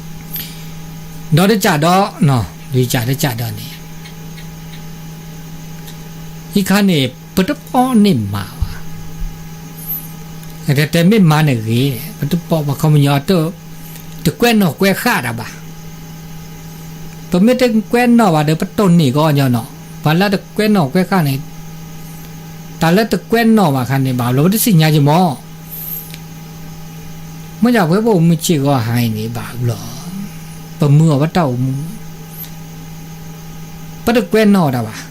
ဒီးတကးဒီး, ဒ်ကးတကးဒီးန့ၣ်, အံၤခါန့ၣ် ပတပိာ်န့ၢ်မၤဘၣ်, တဲမ့ၢ်မၤန့ၣ်ဂ့ၤ, ပတပိာ်ဘၣ်ခီပညီ တကွဲးနီၣ်ကွဲးဃာ်တၢ်ဘၣ်, ပမ့ၢ်တကွဲးနီၣ်ဘၣ်ဒီး ပတိၢ်န့ၢ်ကီးညီနီၤ, ပှၤလၢတကွဲးနီၣ်ကွဲးဃာ်န့ၣ်, တၢ်လၢတကွဲးနီၣ်ဘၣ်ခါန့ၣ် ဘၣ်ဘျီပတသ့ၣ်ညါက့ၤမး မ့ၢ်ဒ်ပဝဲပအိၣ်မူဆ့ၣ်ဂီၤဟါအံၤန့ၣ် ဘၣ်ဘျီ, ပမုာ်အီၤပတၢ်အိၣ်မူ, ပတကွဲးနီၣ်တၢ်ဘၣ်,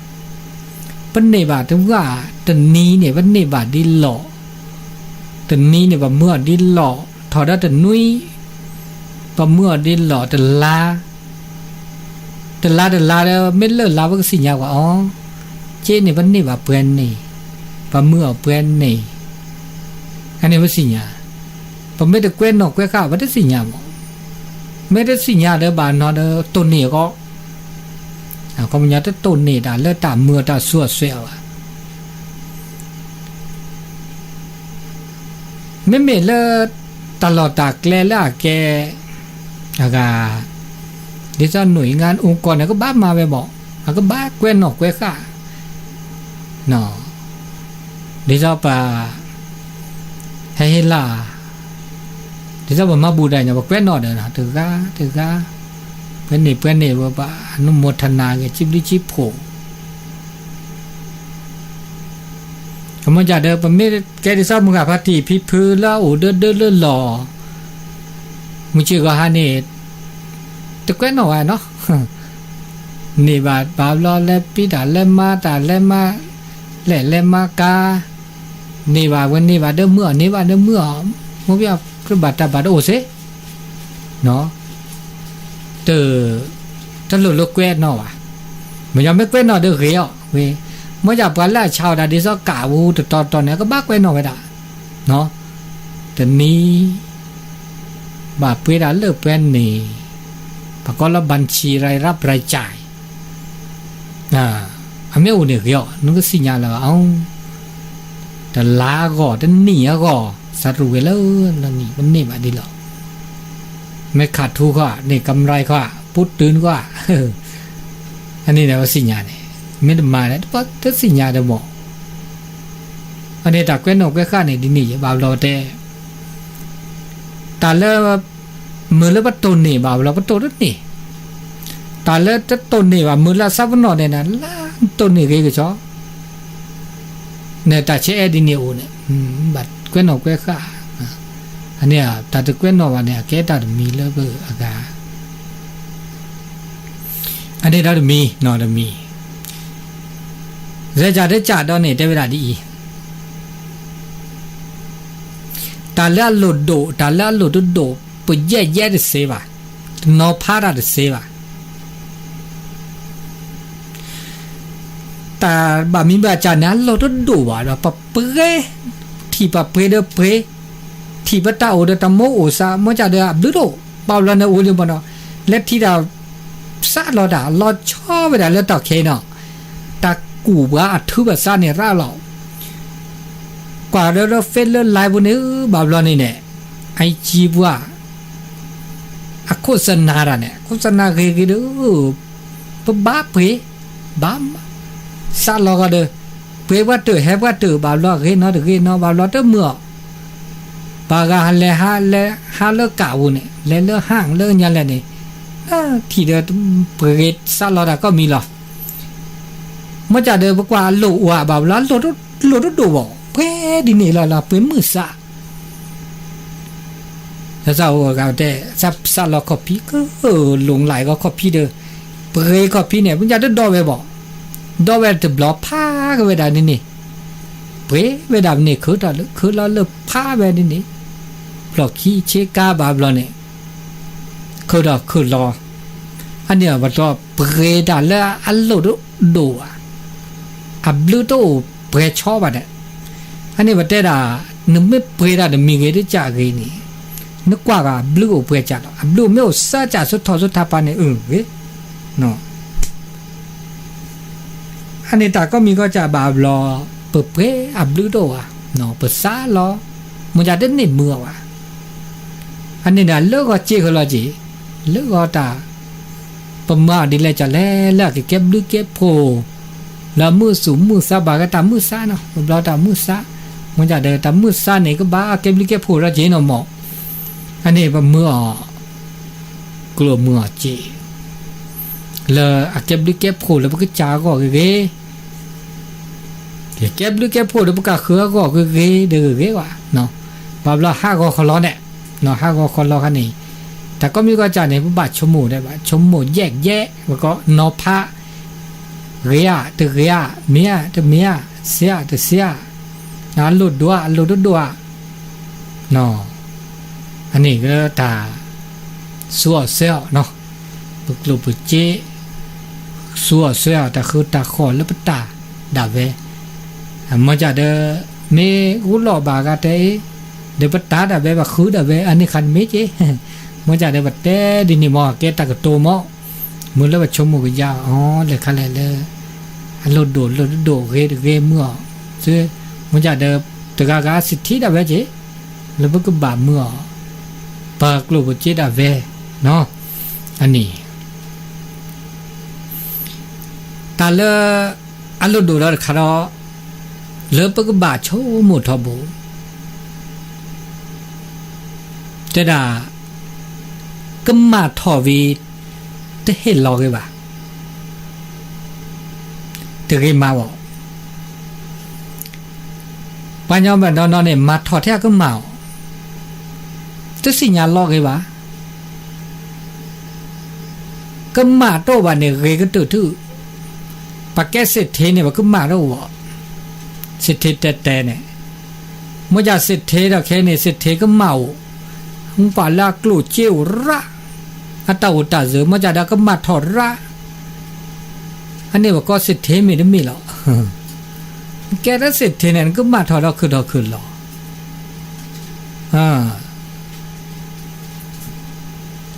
ပန့ၢ်ဘၣ်တဂၤတနံၤန့ၣ် ပန့ၢ်ဘၣ်ဒ်လီၢ်, တနံၤန့ၣ် ပမုာ်အီၤဒ်လီၢ်, ထီၣ်ဒီးတနွံ, ပမုာ်အီၤဒ်လီၢ်တလါ, တလါတလါဒီး မ့ၢ်လၢာ်လါ ပကသ့ၣ်ညါကွၢ်အီၤ, က့န့ၣ်ပန့ၢ်ဘၣ်ပှဲၤန့ၣ်, ပမုာ်အီၤပှဲၤန့ၣ်, အန့ၣ်ပသ့ၣ်ညါ, ပမ့ၢ်တကွဲးနီၣ်ကွဲးဃာ် ပတသ့ၣ်ညါမး, မ့ၢ်တသ့ၣ်ညါဒီး ဘၣ်နီၤဒီးတိၢ်န့ၢ်အဂီၢ်, အခီပညီတတိၢ်န့ၢ်တၢ်လၢတၢ်မုာ်အတၢ်သူအီၤစွဲအီၤဘၣ်. မ့မ့ၢ်လၢ တၢ်လီၢ်တၢ်ကျဲလၢအကဲ အဂၤ ဒ်သိး หน่วยงาน องค์กรန့ၣ် ကဘၣ်မၤဝဲဘၣ်, အကဘၣ်ကွဲးနီၣ်ကွဲးဃာ်, ဒ်သိးပ ဟဲဟ့ၣ်လၢ် ဒ်သိးပမၤဘူၣ်တၢ်န့ၣ် ပကွဲးနီၣ်ဒီး တဂၤတဂၤ, ပှဲၤန့ၣ်ပှဲၤန့ၣ် ပ อนุโมทนา ဂ့ၤ စံးဘျုးစံးဖှိၣ် အမ့ၢ်ဒ်ဒီး ပမ့ၢ်ကဲဒ်သိးမုၢ်ဂၤဖါတံၢ်ဖံဖုလၢအအိၣ်ဒၢဒၢလၢလီၢ် မုၢ်ဆ့ၣ်ဂီၤဟါန့ၣ် တကွဲးနီၣ်ဝဲနီၤ, န့ၢ်ဘၣ်ဘၣ်ဘျီလဲၤပံတၢ်လဲၤမၤတၢ်လဲၤမၤ လဲၤလဲၤမၤကၤ, န့ၢ်ဘၣ်ဝဲန့ၢ်ဘၣ်ဒီးမုာ်အီၤ န့ၢ်ဘၣ်ဒီးမုာ်အီၤ, မိၢ်ပၢ်ကြၢးဘၣ်တၢ်ဘၣ်တအိၣ်စ့ၢ် တ တလိၣ်လၢကွဲးနီၣ်ဘၣ်. မ့ၢ်ယီၤမ့ၢ်ကွဲးနီၣ်ဒီးဂ့ၤအီၤဝဲ, မ့ၢ်ယီၤပှၤလၢအဆါအီၤတၢ်ဒ်သိးကးဝူတတီၤတီၤန့ၣ် ကဘၣ်ကွဲးနီၣ်ဝဲဒၣ်, တနံၤ ဘၣ်ပှ့ၤဒၣ်လၢပှဲၤန့ၣ်, ပကိးလၢ บัญชีรายรับรายจ่าย အမ့ၢ်အိၣ်န့ၣ်ဂ့ၤအီၤ နကသ့ၣ်ညါလၢၤဘၣ်အီၤ, တလါအဂီၢ် တနံၣ်အဂီၢ် စးထီၣ်ဝဲလၢနံၣ် ပန့ၢ်ဘၣ်ဒ်လီၤ, မ့ၢ် ขาดทุน ခီ န့ၢ် กำไร ခီ ပူတုၤ ခီ, အန့ၣ်ဒီးပသ့ၣ်ညါန့ၣ် မ့ၢ်တမၤဒီး တသ့ၣ်ညါဒီးမး, အန့ၣ်တၢ်ကွဲးနီၣ်ကွဲးဃာ်န့ၣ်ဒ်န့ၣ်ယဘၣ်ဘျီတဲ တၢ်လၢ မုာ်လၢပတိၢ်န့ၢ်ဘၣ်ဘျီ ပတိၢ်တန့ၢ်, တၢ်လၢတတိၢ်န့ၢ်ဘၣ် မုာ်လၢအသးပနီၣ်န့ၣ် လၢတိၢ်န့ၢ်ဂ့ၤကဆီ, န့ၣ်တၢ်ဆဲးအဲၣ်ဒ်န့ၣ်အိၣ်န့ၣ် ဘၣ်ကွဲးနီၣ်ကွဲးဃာ်, အန့ၣ် တၢ်တကွဲးနီၣ်ဘၣ်န့ၣ် အကဲတၢ်တမံၤလၢပအဂၤ အန့ၣ်ဒီးတမံၤနီၤတမံၤ, စဲးကၢ်တကၢ်ဒီးန့ၣ် တဲဝဲဒၣ်ဒ်အံၤ, တၢ်လၢအလိၣ်ဒိၣ် တၢ်လၢအလိၣ်တဒိၣ် ပယဲၢ်ယဲၢ်တစ့ဘၣ်, တနီၤဖးတၢ်တစ့ဘၣ်. တၢ်ဘၣ်မံဘၣ်စၢ်န့ၣ် အလိၣ်တဒိၣ်ဘၣ်ဒီး ပပှ့ၤ, ထံၣ်ပပှ့ၤဒီးပှ့ၤ, ထံၣ်ပတၢ်အိၣ်ဒီးတၢ်မူအိၣ်သး မ့ၢ်ကၢ်ဒီးအဘျုးတအိၣ်, ဘၣ်ဘျီန့ၣ်အိၣ်လံမ့ၢ်နီၤ, လဲၤထံၣ်တၢ် စးလီၤတၢ် လီၤဆီဝဲဒၣ်လၢတၢ်ခဲအံၤနီၤ, တၢ်ကူၣ်ပှၤအထုပစးန့ၣ်ရၣ်လီၤ, ကွၢ်ဒီးဒီး Facebook လၢ live ပူၤန့ၣ် ဘၣ်ဘျီန့ၣ်န့ၣ် IG ပူၤ အခိၣ်စနၤတၢ်န့ၣ် ခိၣ်စနၤဂ့ၤဂ့ၤဒီး ပဘၣ်ပှ့ၤ, ဘၣ်မၤ, စးလီၤကီးဒီး ပှ့ၤပှၤတၢၢ်ဟဲပှၤတၢၢ် ဘၣ်ဘျီဂ့ၤနီတဂ့ၤနီ ဘၣ်ဘျီတမုာ်အီၤ, ပှၤဂၤလဲၤဟး လဲၤဟးလၢကးပူၤန့ၣ် လဲၤလၢဟးလၢညါလဲၣ်န့ၣ် ထံၣ်ဒီး ပှ့ၤစးလီၤတၢ်ကိးမံၤလီၤ. မ့ၢ်ကၢ်ဒီးပကွၢ်အလိၣ်အိၣ်ဘၣ်ဘျီ လိၣ်တဒိၣ်ဘၣ် ပှ့ၤဒ်န့ၣ်လီၤလီၤ ပှ့ၤမုာ်စး သးစၢ်အိၣ်ဂၤတဲ စးလီၤခီၣ်ဖံး ကလိၣ်လၢ်ဂီၤခီၣ်ဖံးဒီး ပှ့ၤခီၣ်ဖံးန့ၣ် မ့ၢ်ကၢ်တဒီဝဲဘၣ်, ဒီဝဲတဘျီဖးက့ၤဝဲဒၣ်န့ၣ်န့ၣ်, ပှ့ၤဝဲဒၣ်န့ၣ် ခုးထီၣ်လၢ ခုးလီၤလၢဖးဝဲန့ၣ်န့ၣ်, ဖျီၣ်ခံဆ့ကၤဘၣ်ဘျီန့ၣ် ခုးထီၣ်ခုးလီၤ, အန့ၣ်ပတီၢ်ပှ့ၤတၢ်လၢအလိၣ်တဒိၣ်ဘၣ်, အဘျုးတအိၣ်ပှဲၤဆီဘၣ်ဒီး, အန့ၣ်ပတဲဒၣ် နမ့ၢ်ပှ့ၤတၢ်တမံၤဂ့ၤတကၢ်ဂ့ၤန့ၣ်, နကွၢ်ဘၣ်အဘျုးအိၣ်ပှဲၤကၢ်လီၤ, အဘျုးမ့ၢ်အိၣ်စၢ်ကၢ် ဆူထီၣ်ဆူထးပၤန့ၣ် အၢဂ့ၤ အန့ၣ်တၢ်ကိးမံၤကိးကၢ်ဘၣ်ဘျီ, ပပှ့ၤအဘျုးတအိၣ်ဘၣ်, ပစးလီၤ, မ့ၢ်ကၢ်တန့ၢ်မုာ်အီၤဘၣ်, အန့ၣ်န့ၣ် လၢဂီၤစ့ကလီၤက့ၤ, လၢဂီၤတၢ်, ပမၤအီၤဒ်လဲၣ်ကၢ်လဲၣ် လၢအကကဲဘျုးကဲဖှိၣ်, လၢမုၢ်သူၣ်မုၢ်သးဘၣ်ကတၢ်မုၢ်သးနီၤ ပဘျီတၢ်မုၢ်သး, မ့ၢ်ကၢ်ဒီးတၢ်မုၢ်သးန့ၣ် ကဘၣ်ကဲဘျုးကဲဖှိၣ်လီၤက့ၤနီၤမး, အန့ၣ်ပမၤအီၤ ကျိၣ်မုာ်အီၤစ့ၢ်, လၢအကဲဘျုးကဲဖှိၣ်လၢပကစၢ်အဂီၢ်ဂ့ၤဂ့ၤ, ကကဲဘျုးကဲဖှိၣ်လၢပကဃၢၤအဂီၢ်ဂ့ၤဂ့ၤဒီးဂ့ၤဂ့ၤဘၣ်, ဘၣ်ဘျီဟးဂီၤခီလီၤန့ၣ်, ဟးဂီၤခီလီၤခါန့ၣ်, တၢ်ကိးမံၤကိးကၢ်န့ၣ် ပဘၣ်ဆိကမိၣ်ဒဲးဘၣ်, ဆိကမိၣ်ယဲၢ်ယဲၢ်, ပကိးနီၤဖး, ဂ့ၤဧါတဂ့ၤဧါ, မ့ၢ်ဧါတမ့ၢ်ဧါ, စ့ဧါတစ့ဧါ, အလိၣ်ဒိၣ်ဧါ အလိၣ်တဒိၣ်ဧါ အန့ၣ်ကတၢ် စူအီၤစဲအီၤနီၤ, ပကျိၣ်ပစ့, စူၤအီၤဆှဲအီၤတၢ်ဃုတၢ်ဃီၣ်လၢပတၢ်ဒၣ်ဝဲ, မ်ကၢ်ဒီး မ့ၢ်ဂိၢ်လီၤဘၣ်အဂၤတဲအ့ၣ်, ဒီးပတၢ်ဒၣ်ဝဲ ပှၤဃုဒၣ်ဝဲ အန့ၣ်ဃါတမ့ၢ်က့ၢ်, မ်ကၢ်ဒီး ပတဲဒ်န့ၣ်မ့ၢ် ကဲတၢ်ကတိၤမ့ၢ်, မ့ၢ်လၢပဆိကမိၣ်ကယၤအီၤ လဲၤခါလဲၣ်လၢ အလိၣ်ဒိၣ်လိၣ်ဒိၣ်ဂ့ၤတဂ့ၤမုၢ်အီၤ, မ်ကၢ်ဒီး တဂၤဂၤစံးထံဒၣ်ဝဲက့ၢ်, လၢပကဘၣ်မုၢ်အီၤ, ပကျိၣ်ပစ့ဒၣ်ဝဲ, အန့ၣ် တၢ်လၢ အလိၣ်ဒိၣ်ဒီးတခါဒီး လၢပကဘၣ်ဆိကမိၣ်ထီဘိ တဲဒၣ် ကမၣ်ထီၣ်ဝံၤ တဟ့ၣ်လီၤဂ့ၤဘၣ်, တဂ့ၤမးဘၣ်. ပှၤညီဘၣ်နီၢ်နီၢ်န့ၣ် မၤထီၣ်ထဲအကမၣ်အီၤ, တသ့ၣ်ညါလီၤဂ့ၤဘၣ်. ကမၣ်တအိၣ်ဘၣ်န့ၣ် ဂ့ၤကတၢၢ်ထူၣ်, ပကဲစ့ၢ်ထ့န့ၣ် ပကမၣ်တအိၣ်ဘၣ်, စ့ၢ်ထ့တဲတဲန့ၣ်, မ့ၢ်ကၢ်စ့ၢ်ထ့ဒီးခဲန့ၣ် စ့ၢ်ထ့ကမၣ်အိၣ်, ပှၤလၢအကျိၣ်စ့အိၣ်ရၣ်, အတၢ်အိၣ်တၢ်စၢၤ မ့ၢ်ကၢ်ဒီးကမၣ်ထီၣ်ရၣ်, အန့ၣ်ပကိးစ့ၢ်ထ့မ့ၢ်တမ့ၢ်လီၤ. ကဲထီၣ်စ့ၢ်ထ့န့ၣ် နကမၣ်ထီၣ်ဒီးခုၣ်ထီၣ်ခုၣ်လီၤ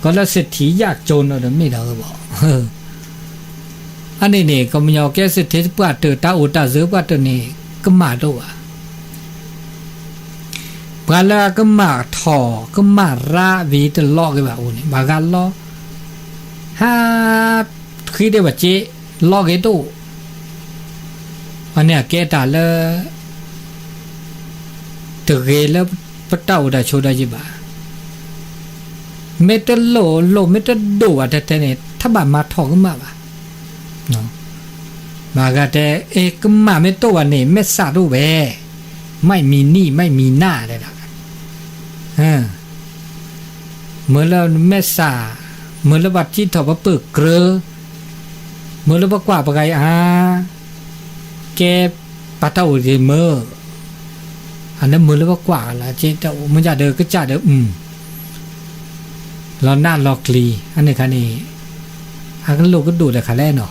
ကီးလၢစ့ၢ်ထံယၣ်ကၠိနီၤဒီးမ့ၢ်ဒီးဘၣ်, အန့ၣ်န့ၣ် ကီၢ်ပညီကဲစ့ၢ်ထ့ပှၢ်တၢၢ် တၢ်အိၣ်တၢ်စၢၤပှၢ်တၢၢ်န့ၣ် ကမၣ်တအိၣ်ဘၣ်. ပှၤလၢအကမၣ်ထီၣ် ကမၣ်ရၣ်ဝံၤတလီၤဂ့ၤဘၣ်အိၣ်န့ၣ် ဘၣ်ဂၤလီၤ, ဟး ဃံဒဲးဘၣ်စ့ လီၤဂ့ၤတအိၣ်, အန့ၣ်အကဲတၢ်လၢ တဂ့ၤလၢပတၢ်အိၣ်တၢ်ဆိးဒီးယံၤဘၣ်. မ့ၢ်တလိၣ်လိၣ် မ့ၢ်တဒိၣ်ဘၣ်ထဲထဲန့ၣ် တဘၣ်မၤထီၣ်ကမၣ်ဘၣ်. ဘၣ်ဂၤတဲ အဲ ကမၣ်မ့ၢ်တအိၣ်ဘၣ်န့ၣ် မဲာ်ဆှးတအိၣ်ဘၣ်, မိုက်မံၤနံၣ် မိုက်မံၤနၢ် တဲဒၣ် မ့ၢ်လၢမဲာ်ဆှး, မ့ၢ်လၢပှၤစံးထီၣ်ပပၢၢ်ကြၢး, မ့ၢ်လၢပကွၢ်ပှၤဂၤအံၤအါ, ကဲပှၤတၢ်အိၣ်ဂ့ၤမုၢ်, အန့ၣ်မ့ၢ်လၢပကွၢ်လီၤ, မ့ၢ်ကၢ်ဒီးကစၢ်ဒီး လီၤနၢ်လီၤကျံၤ အန့ၣ်ခါန့ၣ် အကလိာ်ကဒိၣ်တခါလဲၣ်နီၤ.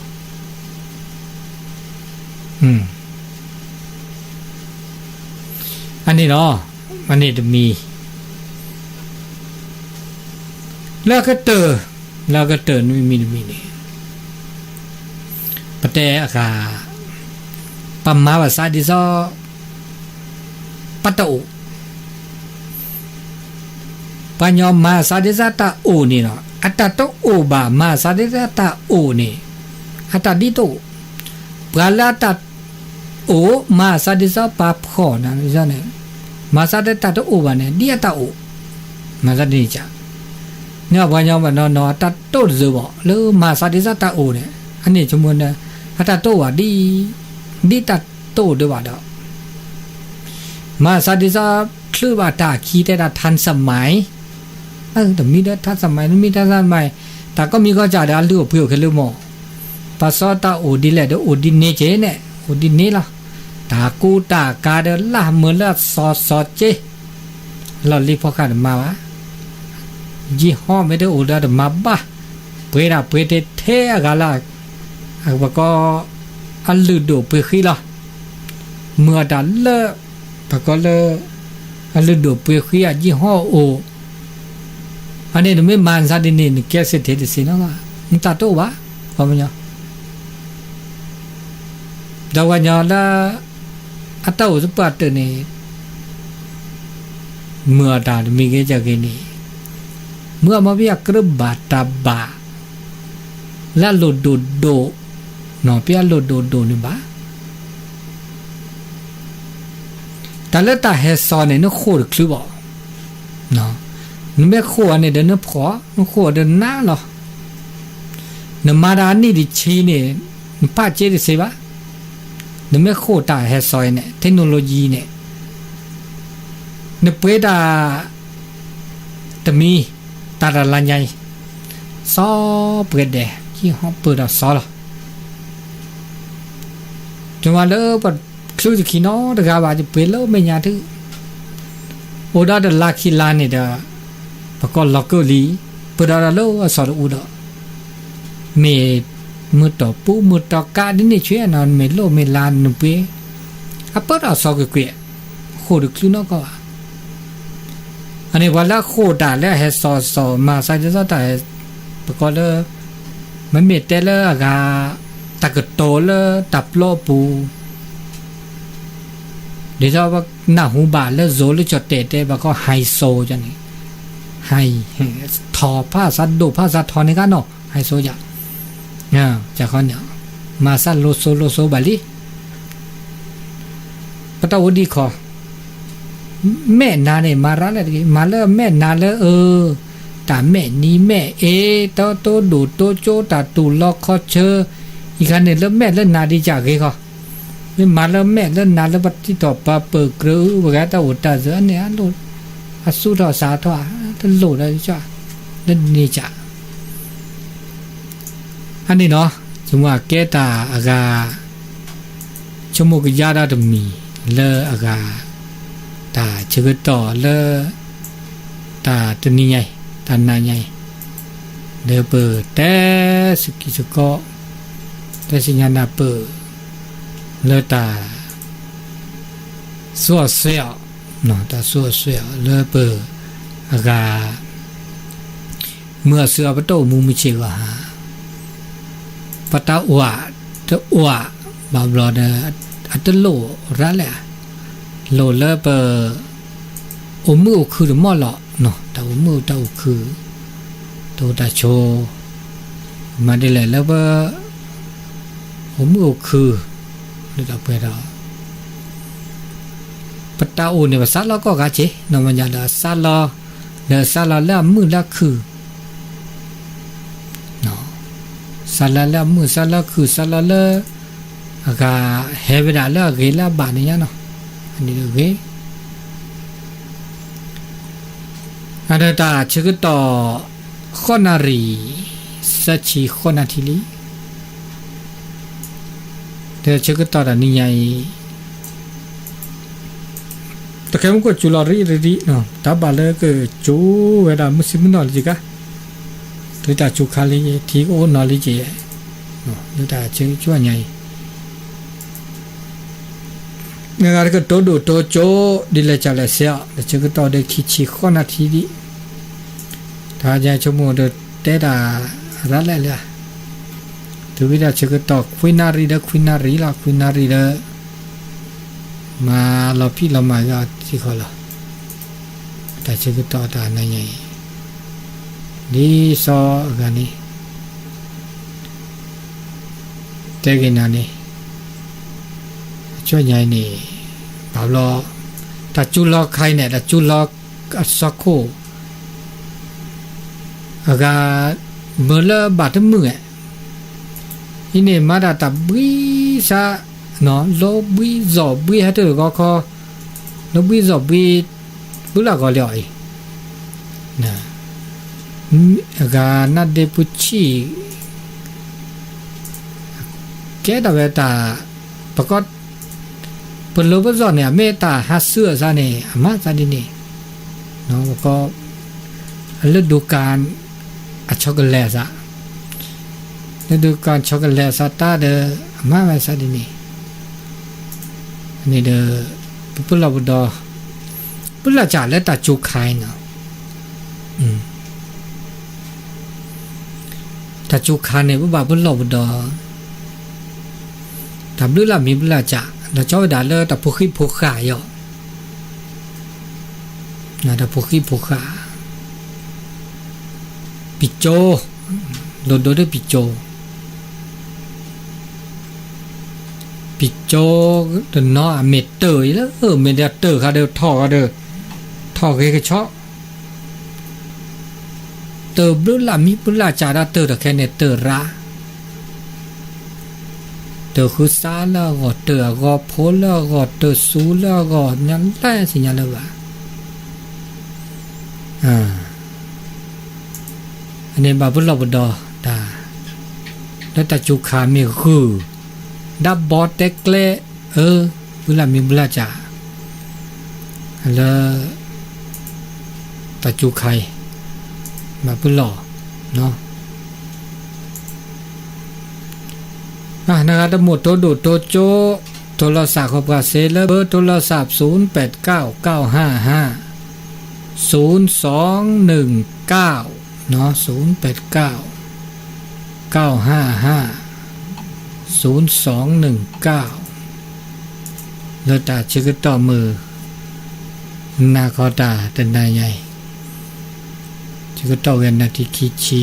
အန့ၣ်လီၤ, အန့ၣ်တမံၤ လၢအကတၢၢ်, လၢအကတၢၢ်နွံမံၤတမံၤန့ၣ် ပတဲအဂၤ, ပမၤဘၣ်ဆါဒ်သိး ပတအိၣ်, ပှၤညီမၤဆါဒ်သိးတၢ်အိၣ်န့ၣ်လီၤ. အတၢ်တအိၣ်ဘၣ် မၤဆါဒ်သိးတၢ်အိၣ်န့ၣ် အတၢ်ဒ်တအိၣ်, ပှၤလၢအတၢ်အိၣ် မၤဆါဒ်သိးပာ်ဖှိၣ်န့ၣ်, မၤဆါဒ်တၢ်တအိၣ်ဘၣ်န့ၣ် ဒ်အတၢ်အိၣ်, မၤဆါဒ်န့ၣ်က န့ၣ်ပှၤညီဘၣ်နီၢ်နီၢ် အတၢ်တိၢ်တစၢၤဘၣ် လၢမၤဆါဒ်သိးတၢ်အိၣ်န့ၣ် အန့ၣ်ဆိကမိၣ်န့ၣ် အတၢ်တိၢ်ဘၣ်ဒ်, ဒ်တၢ်တိၢ်ဒၣ်ဘၣ်ဒီး မၤဆါဒ်သိး ချုးဘၣ်တၢ်ခံတဲဒၣ် ทันสมัย, တမံၤဒီး ทันสมัย တမံၤ ทันสมัย, တၢ်ကီမံၤကီၢ်စၢ်ဒီး အလုၢ်အိၣ်ပှ့ၤအိၣ်ခဲလၢာ်မး, ပှၤစီတၢ်အိၣ်ဒ်လဲၣ်ဒီး အိၣ်ဒ်န့ၣ်က့ၤန့ၣ် အိၣ်ဒ်န့ၣ်လီၤ. တၢ်ကူတၢ်ကၤဒီး လၢမုာ်လၢစီၤစီၤက့ၤ လီၢ်လံၤဖီဃာ်တမၤဘၣ်, ယံာ်ဟီၣ်မ့ၢ်တအိၣ်ဒီးတမၤဘၣ်, ပှ့ၤဒၣ်ပှ့ၤတ့ထဲအဂၤလၢ ပကိး အလုၢ်ဒိၣ်ပှ့ၤဃံလီၤ. မုာ်အတၢ်လၢ ပကိးလၢ အလုၢ်ဒိၣ်ပှ့ၤဃံအယံာ်ဟီၣ်အိၣ်, အန့ၣ်နမ့ၢ်မၤနသးဒ်န့ၣ် နကဲစ့ၢ်ထ့တစ့ၢ်နီၤဘၣ်, နတၢ်တအိၣ်ဘၣ်, ခီပညီ ဒီးပှၤညီလၢ အတၢ်အိၣ်သပှၢ်တၢၢ်န့ၣ် မုာ်အတၢ်တမံၤဂ့ၤကဂ့ၤန့ၣ်, မုာ်အမ့ၢ်ပှၤကြၢးဘၣ်တၢ်ဘၣ် လၢအလိၣ်ဒိၣ်ဒိၣ်, ပှၤအလိၣ်ဒိၣ်ဒိၣ်န့ၣ်ဘၣ်. တၢ်လၢတၢ်ဟဲစီၤန့ၣ် နဃိၣ်တချုးဘၣ်, နမ့ၢ်ဃိၣ်အီၤန့ၣ်ဒီးနဖှီၣ်, နဃိၣ်အီၤဒီးနါလီၤ. နမၤတၢ်အနံၣ်တဆံန့ၣ် နဖးက့တစ့ၢ်ဘၣ်. နမ့ၢ်ဃိၣ်တၢ်ဟဲစီၤအံၤန့ၣ် technology န့ၣ် နပှ့ၤတၢ် တမံၤ တၢ်တလါညါအံၤ စီၤပှဲၤဒဲး ဟံၣ်ဟီၣ်ပၢၢ်ဒီးစီၤလီၤ. ယမၤလၢပချုးတခံနီတဂၤဘၣ် ယပှ့ၤလၢမဲာ်ညါထု, အိၣ်ဒီးတလါခံလါန့ၣ်ဒီး ပကိးလီၤကၢၢ်လံ, ပၢၢ်ဒီးလၢအစီၤတအူဒီး မ့ၢ် မုၢ်တီၢ်ပူၤမုၢ်တီၢ်ကးဒ်န့ၣ်ဆ့ၣ်နီၤ နမ့ၢ်လိၣ်မ့ၢ်လၤနပှ့ၤ အပၢၢ်ထီၣ်စီၤကွ့ၢ်ကွ့ၢ် ဃိာ်တချုးနီၢ်ကီၢ်ဘၣ်. အန့ၣ်ပှၤလၢအဃိာ်တၢ်လၢအဟဲစီၤစီၤမၤစၢ်ဒ်သိးတၢ်ဟဲ ပကိးလၢ မ့မ့ၢ်တဲလၢအဂၤ တၢ်ကတိၤလၢတၢ်ပျီပူၤ ဒ်သိးပနၢ်ဟူဘၣ်လၢ ဇိုလၢကၠီၣ်တဲာ်တဲ ဘၣ်ကီး high soul န့ၣ် high ထီၣ်ဖးစးဒိၣ်ဖးစးထီၣ်န့ၣ်ကနီၤ high soul ယါ န့ၣ် မၤစၢ်လိၤစိၤလိၤစိၤဘၣ်လံ ပတၢ်အိၣ်ဒံးခီ မဲာ်နၤန့ၣ် မၤရၤလဲၣ်တဂ့ၤ မၤလၢမဲာ်နၤလၢအၢ တၢ်မဲာ်နံၤမဲာ်အ့ တၢ်တိဒိၣ်တိကၠိ တၢ်တူၢ်လီခီဆၢ အံၤခါန့ၣ်လၢမဲာ်လၢနၤဒံးကဂ့ၤခီ မ့ၢ်မၤလၢမဲာ်လၢနၤလၢပှၤတံၢ်ထီၣ်ပှၤပၢၤကြၢး ပှၤဂၤတၢ်အိၣ်တၢ်စၢၤန့ၣ် အလိၣ် အသူၣ်ထီၣ်စးထီၣ် တလိၣ်ဒီး လၢန့ၣ်က အန့ၣ်နီၤ ဆိကမိၣ်အကဲတၢ်အဂၤ ဆိကမိၣ်ကယါဒၣ်တမံၤလၢအဂၤ တၢ်ဆၢကတီၢ်လၢ တၢ်တနံၤညါအံၤ တၢ်နၤညါအံၤ လၢပတဲစကံးစကီး တဲစံညါနၢ်ပၢၢ် လၢတၢ် သူအီၤစွဲအီၤ တၢ်သူအီၤစွဲအီၤလၢပ အဂၤ မုၢ်အီၤဆူအပတီၢ်အိၣ်မူမုၢ်ဆ့ၣ်ဂီၤဟါ ပတၢ်အိၣ်တအိၣ် ဘၣ်ဘျီဒီး အတလိၣ်ရၤလဲၣ် လိၣ်လၢပ အိၣ်မုာ်အိၣ်ခုတမီၢ်လီၤ တၢ်အိၣ်မုာ်တၢ်အိၣ်ခု တၢ်အိၣ်တၢ်ဆိး မၤဒ်လဲၣ်လၢပ အိၣ်မုာ်အိၣ်ခု လၢတၢ်ပှဲၤဒီး ပတၢ်အိၣ်န့ၣ် ပစးလီကီၢ်ဂၤက့ၤ နီၢ်မညါဒီးစးလီ ဒီးစးလီလၢအမုာ်လၢအခု စးလီလၢအမုာ် စးလီခု စးလီလၢ အဂၤဟဲဝဲဒၣ်လၢအဂ့ၤလၢအဘၣ်န့ၣ်ညါနီၤ အန့ၣ်ဂ့ၤ အဒီးတၢ်ဆၢကတီၢ် ဃိးနၣ်ရံၣ် သၢဆံဃိးနၣ်ထံလံ ဒီးဆၢကတီၢ်တနံၤညါအံၤ တၢ်ခဲမုၢ်ခိၣ်စူၤလီၤရံၣ်ရံၣ် တၢ်ဘၣ်လၢကစူၤဝဲဒၣ်မုၢ်ဆ့ၣ်မုၢ်နီၢ်လံကါ တုၤတၢ်စူၤခါလံ ထံကအိၣ်နီၤလံက့ၤ လၢတၢ်ဆၢကတီၢ်ညါအံၤ နဂၤတကတိၤဒိၣ်တိၤကၠိ ဒ်လဲၣ်ကလဲၣ်စဲအီၤ တၢ်ဆၢကတီၢ်ဒီးခံဆံဃိးနၣ်ထံဒံး တၢ်ယဆိကမိၣ်ဒီးတဲတၢ်ရၤလဲၣ်လၢ တုၤဝံၤတၢ်ဆၢကတီၢ်ခွံနၣ်ရံၣ်ဒီးခွံနၣ်ရံၣ်လီၤ ခွံနၣ်ရံၣ်ဒီး မၤလီၤဖံးလီၤမၤဂ့ၤအီၤစ့ၢ်ကီးလီၤ. တၢ်ဆၢကတီၢ်တၢ်နၤညါအံၤ ဒ်စီၤအဂၤန့ၣ် တဲဂ့ၤနၤန့ၣ် အဆိညါအံၤန့ၣ် ဘၣ်ဘျီ တၢ်စူၤလီၤခါအံၤန့ၣ် တၢ်စူၤလီၤအစီခိၣ် အဂၤ မၢလၢဘၣ်တမုာ်ဧါ အံၤန့ၣ် မၤတၢ်တၢ်ဘှံးစး လီၤဘှံးစီၣ်ဘှံးဟဲတဂီၤခီ လီၤဘှံးစီၣ်ဘှံး ဘုလၢဂီၤလၢအီၤအံၤ အဂၤနါဒ့ပူၤဆံၣ် ကဲထီၣ်ဝဲတၢ် ပကီ ပလိၤပစီၣ်န့ၣ် အမ့ၢ်တၢ်ဟးဆူအစးန့ၣ် အမၤသးဒ်န့ၣ် ပကီ အလၢဒူကၤ အဆီကလဲၣ်အစး လၢဒူကၤဆီကလဲၣ်အစးတၢ်ဒီး အမၤဝဲစးဒ်န့ၣ် န့ၣ်ဒီး ပပလီၢ်ပဒီ ပလီၢ်စၢ်လၢတၢ်စူၤခါအံၤနီၤ တၢ်စူၤခါန့ၣ် ပဘၣ်ပလီၢ်ပဒီ တၢ်ဘျုးလၢ်မံၤဘျုးလၢ်စၢ် ဒီးကၠီဝဲဒၣ်လၢတၢ်ဖိဃံဖိဃာ်အံၤ တၢ်ဖိဃံဖိဃာ် ပံၤကၠိ ဒိၣ်ဒိၣ်ဒီးပံၤကၠိ ပံၤကၠိတနီၤအမ့ၢ်တၢၢ်အံၤလၢ မ့ၢ်ဒီးတၢၢ်ဃီဒီးထီၣ်ဃီဒီး ထီၣ်ဂ့ၤကဆီ တၢၢ်ဘျုးလၢ်မံၤဘျုးလၢ်စၢ်ဒီးတၢၢ်တခဲန့ၣ်တၢၢ်ရၣ် တၢၢ်ဃုစါလၢအဂီၢ် တၢၢ်အဂီၤဖိလၢအဂီၢ် တၢၢ်စူၤလၢအဂီၢ် ညါလဲၣ်စံးညါလၢၤဘၣ် အန့ၣ်ဘၣ်ပလီၢ်ပဒီတၢ် လၢတၢ်စူၤခါမ့ၢ်ဂုၢ် ဒၣ်ဘီတဲကျဲ အၢ ဘျုးလၢ်မံၤဘျုးလၢ်စၢ် လၢ တၢ်စူၤခါအံၤ ဘၣ်ပလီၢ် လၢ နဂၤတမ့ၢ်တိၢ်ဒိၣ်တိၢ်ကၠိ, ထိလီၤစးဃီပှၤစ့လၢ เบอร์โทรศัพท์ ศูนย์แปดเก้า เก้าห้าห้า ศูนย์สองหนึ่งเก้า ศูนย์แปดเก้า เก้าห้าห้า ศูนย์สองหนึ่งเก้า လၢတၢ်ဆၢကတီၢ်မုၢ်နၤခီတၢ်တနၤညါအံၤ, ဆၢကတီၢ်ဝဲနၤထံခံဆံ,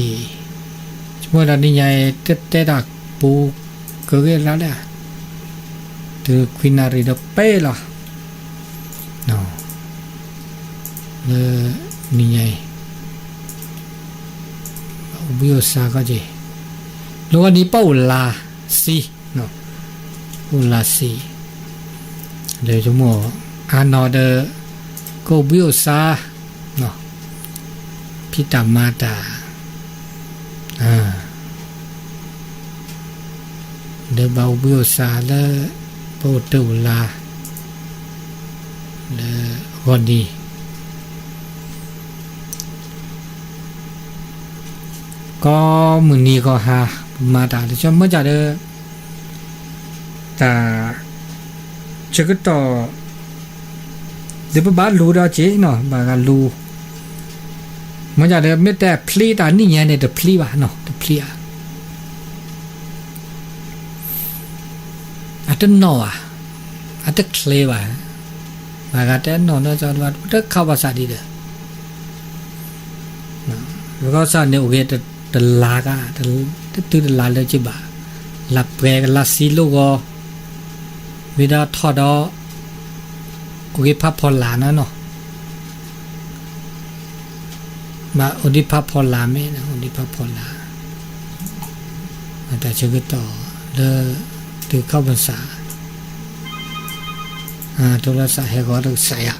ဆိကမိၣ်ဒီးနံၤညါအံၤ တတဲတၢ်ပူၤကဂ့ၤလၢ်လၢ်, တုၤခွံနၣ်ရံၣ်ဒီးပဲလီၤ, လၢနံၤညါအံၤ အိၣ်ဘှံးအိၣ်စးခီက့ၤ, လီၤဂီၤနံၤပအိၣ်လၢ်ဆံ, အိၣ်လၢ်ဆံ, ဒီးဆိကမိၣ်အါနီၢ်ဒီး ကအိၣ်ဘှံးအိၣ်စး, ဖံးတၢ်မၤတၢ်, ဒီးဘၣ်အိၣ်ဘှံးအိၣ်စးလၢ ပအိၣ်တ့ၢ်အိၣ်လၢ် လၢဂီၤနံၤ ကိးမုၢ်နံၤဂီၤဟါ ပမၤတၢ်တဆီ မ့ၢ်ဒ်ဒီး တၢ်ဆၢကတီၢ် ဒီးပဘၣ်လူၤဒီးက့ၤနီၤ ဘၣ်ဂၤလူၤ, မ့ၢ်ဒ်ဒီး မ့ၢ်တဲဖျံတၢ်နံၣ်ညါန့ၣ် တဖျံဘၣ်နီၤ တဖျံဧါ, အတနီၣ်ဘၣ်, အတချ့ဘၣ်, ဘၣ်ဂၤတဲနီၣ်နီၣ် တခးဘၣ်ဆၣ်ဒ်ဒီး ဘၣ်ဆၣ်န့ၣ် အိၣ်ဂ့ၤတလါက, တတုၤတလါလၢကဘၣ်, လၢပှဲၤကလါဆံလိၢ်ဂီၤ, ဝံၤဒီးထီၣ်ဒီး အိၣ်ဂ့ၤဖးဖီလာ်နီၤနီၤ, ဘၣ်အိၣ်ဒံးဖးဖီလာ်မ့ၢ်, အိၣ်ဒံးဖးဖီလာ်, တၢ်ဆၢကတီၢ်လၢ တုၤခီၣ်ပစး, ထိလီၤစးဟဲဂီၤတကစၢ်ယၤ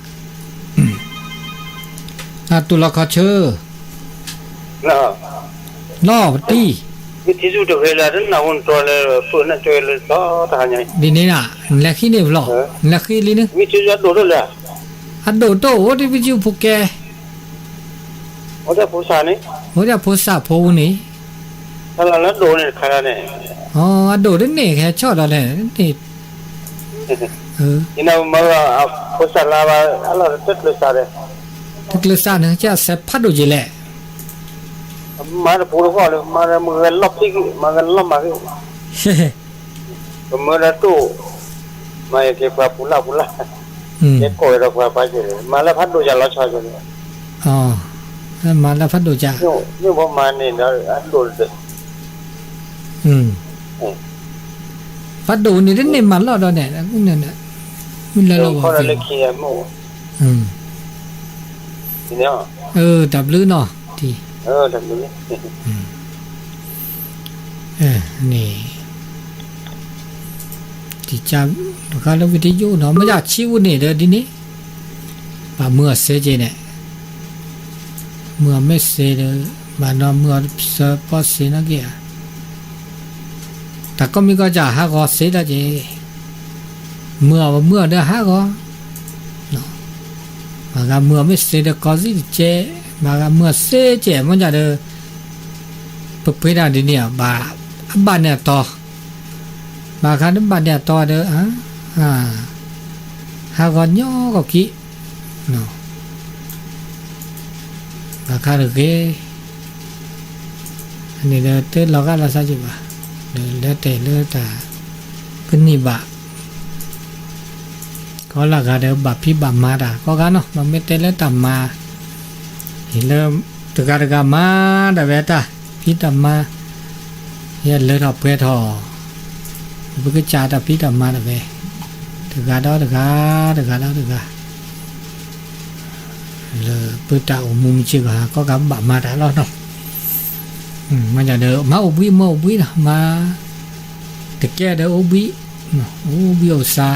အတူၢ်လီၤခီဆၢ, လီၤပတံၢ်, မ့ၢ်ထံဆူၣ်တဂ့ၤလၢ တနၢ်ဟူနတြီလၢ ပၢၢ်နၢ်ကၠီလၢ တဟါညါအံၤ, ဒ်န့ၣ်ဒၣ်, နလဲၤဃ့န့ၣ်ဖျီ, နလဲၤဃ့လံန့ၣ်, မ့ၢ်ထံဆူၣ်အဒိၣ်တလၢ, အဒိၣ်တအိၣ် တပစံးဖိကဲ အိၣ်ဒၣ်ဖိစၢ်န့ၣ်, အိၣ်ဒၣ်ဖိစၢ်ဖိန့ၣ်, တၢ်လီၤလၢအဒိၣ်န့ၣ်တခါလၢန့ၣ်, အဒိၣ်တန့ၢ်ကဟဲဆီၣ်ဒီးလဲၣ်န့ၣ်, ယနမၤဖိစၢ်လၢဘၣ် အလီၢ်တကျၢၤစးဒီး, တကျၢၤစးန့ၣ် ကစဲးဖးဒိၣ်က့ၤလဲၣ်, မၤတပူၤတဂီၢ်လၢ မၤမဂဲၤလီၢ်ဖံးဂ့ၤ မၤဂဲၤလီၢ်မၤဂ့ၤ ပမၢဒီးတိၢ်, မၤယက့ၤပှၤပူၤလၢ်ပူၤလၢ်, ယဲကိးဝဲဒီးပှၤပာ်က့ၤန့ၣ် မၤလၢဖးဒိၣ်ယၤလီၤဆီက့ၤန့ၣ်, မၤလၢဖးဒိၣ်ယၤ, မ့ၢ်ဘီမၤန့ၣ်ဒီးအဒိၣ်တဒၢး, ဖးဒိၣ်န့ၣ်တန့ၢ်မၤလီၢ်ဒီးန့ၣ်, မ့ၢ်လၢလီၤဂီၤ, လၢခံမ့ၢ်, တၢ်ဘျုးနီၤ, န့ၣ် တကးလၢဝံၤတယိၣ်နီၤ မ့ၢ်ဒၣ်ဆံးဝူန့ၣ်ဒီးဒ်န့ၣ်, ဘၣ်မုာ်အီၤစ့က့ၤန့ၣ်, မုာ်အီၤမ့ၢ်စ့ဒီး, ဘၣ်နီၤမုာ်အီၤစၢၤပီစ့နီၣ်က့ၤဧါ, တၢ်ကိးမံၤကိးစ့ၢ်ဟးဂီၤစ့ဒီးက့ၤ, မုာ်အီၤမုာ်အီၤဒီးဟးဂီၤ ဘၣ်ဂၤမုာ်အီၤမ့ၢ်စ့ဒီးကီၢ်စံၣ်တကဲ, ဘၣ်ဂၤမုာ်အီၤစ့ကဲး မ့ၢ်ဒၣ်ဒီး, ပပှ့ၤတၢ်ဒ်န့ၣ်ဧါ, ဘၣ်အဘၣ်န့ၣ်အတီၤ, ဘၣ်ခါတဘၣ်န့ၣ်အတီၤဒီး, ဟးဂီၤညီကီၢ်ခံ, ဘၣ်ခါတဂ့ၤ, န့ၣ်ဒီးတလီၤဂာ်လီၤဆါက့ၤဘၣ်, ဒီးလၢတဲလၢတၢ်, ကန့ၢ်ဘၣ် ကိးလၢဂၤဒီးဘၣ်ဖံးဘၣ်မၤတၢ်ကိးဂၤနီၤ, မ့မ့ၢ်တဲလၢတၢ်မၤ, လၢ, တဂၤတဂၤမၤဒၣ်ဝဲတၢ်ဖံးတၢ်မၤ, ယလၢထီၣ်ပှဲၤထီၣ်, ပကစၢ်တၢ်ဖံးတၢ်မၤဒၣ်ဝဲ, တဂၤဒီးတဂၤ, တဂၤဒီးတဂၤ လၢပတၢ်အိၣ်မူမုၢ်ဆ့ၣ်ဂီၤဟါ ကိးဂၤဘၣ်မၤတၢ်လီၤနီၤ, မ့ၢ်ဒၣ်ဒီး မၤအိၣ်ဘှံးမၤအိၣ်ဘှံးနီၤ, မၤ, တကဲဒီးအိၣ်ဘှံး, အိၣ်ဘှံးအိၣ်စါ,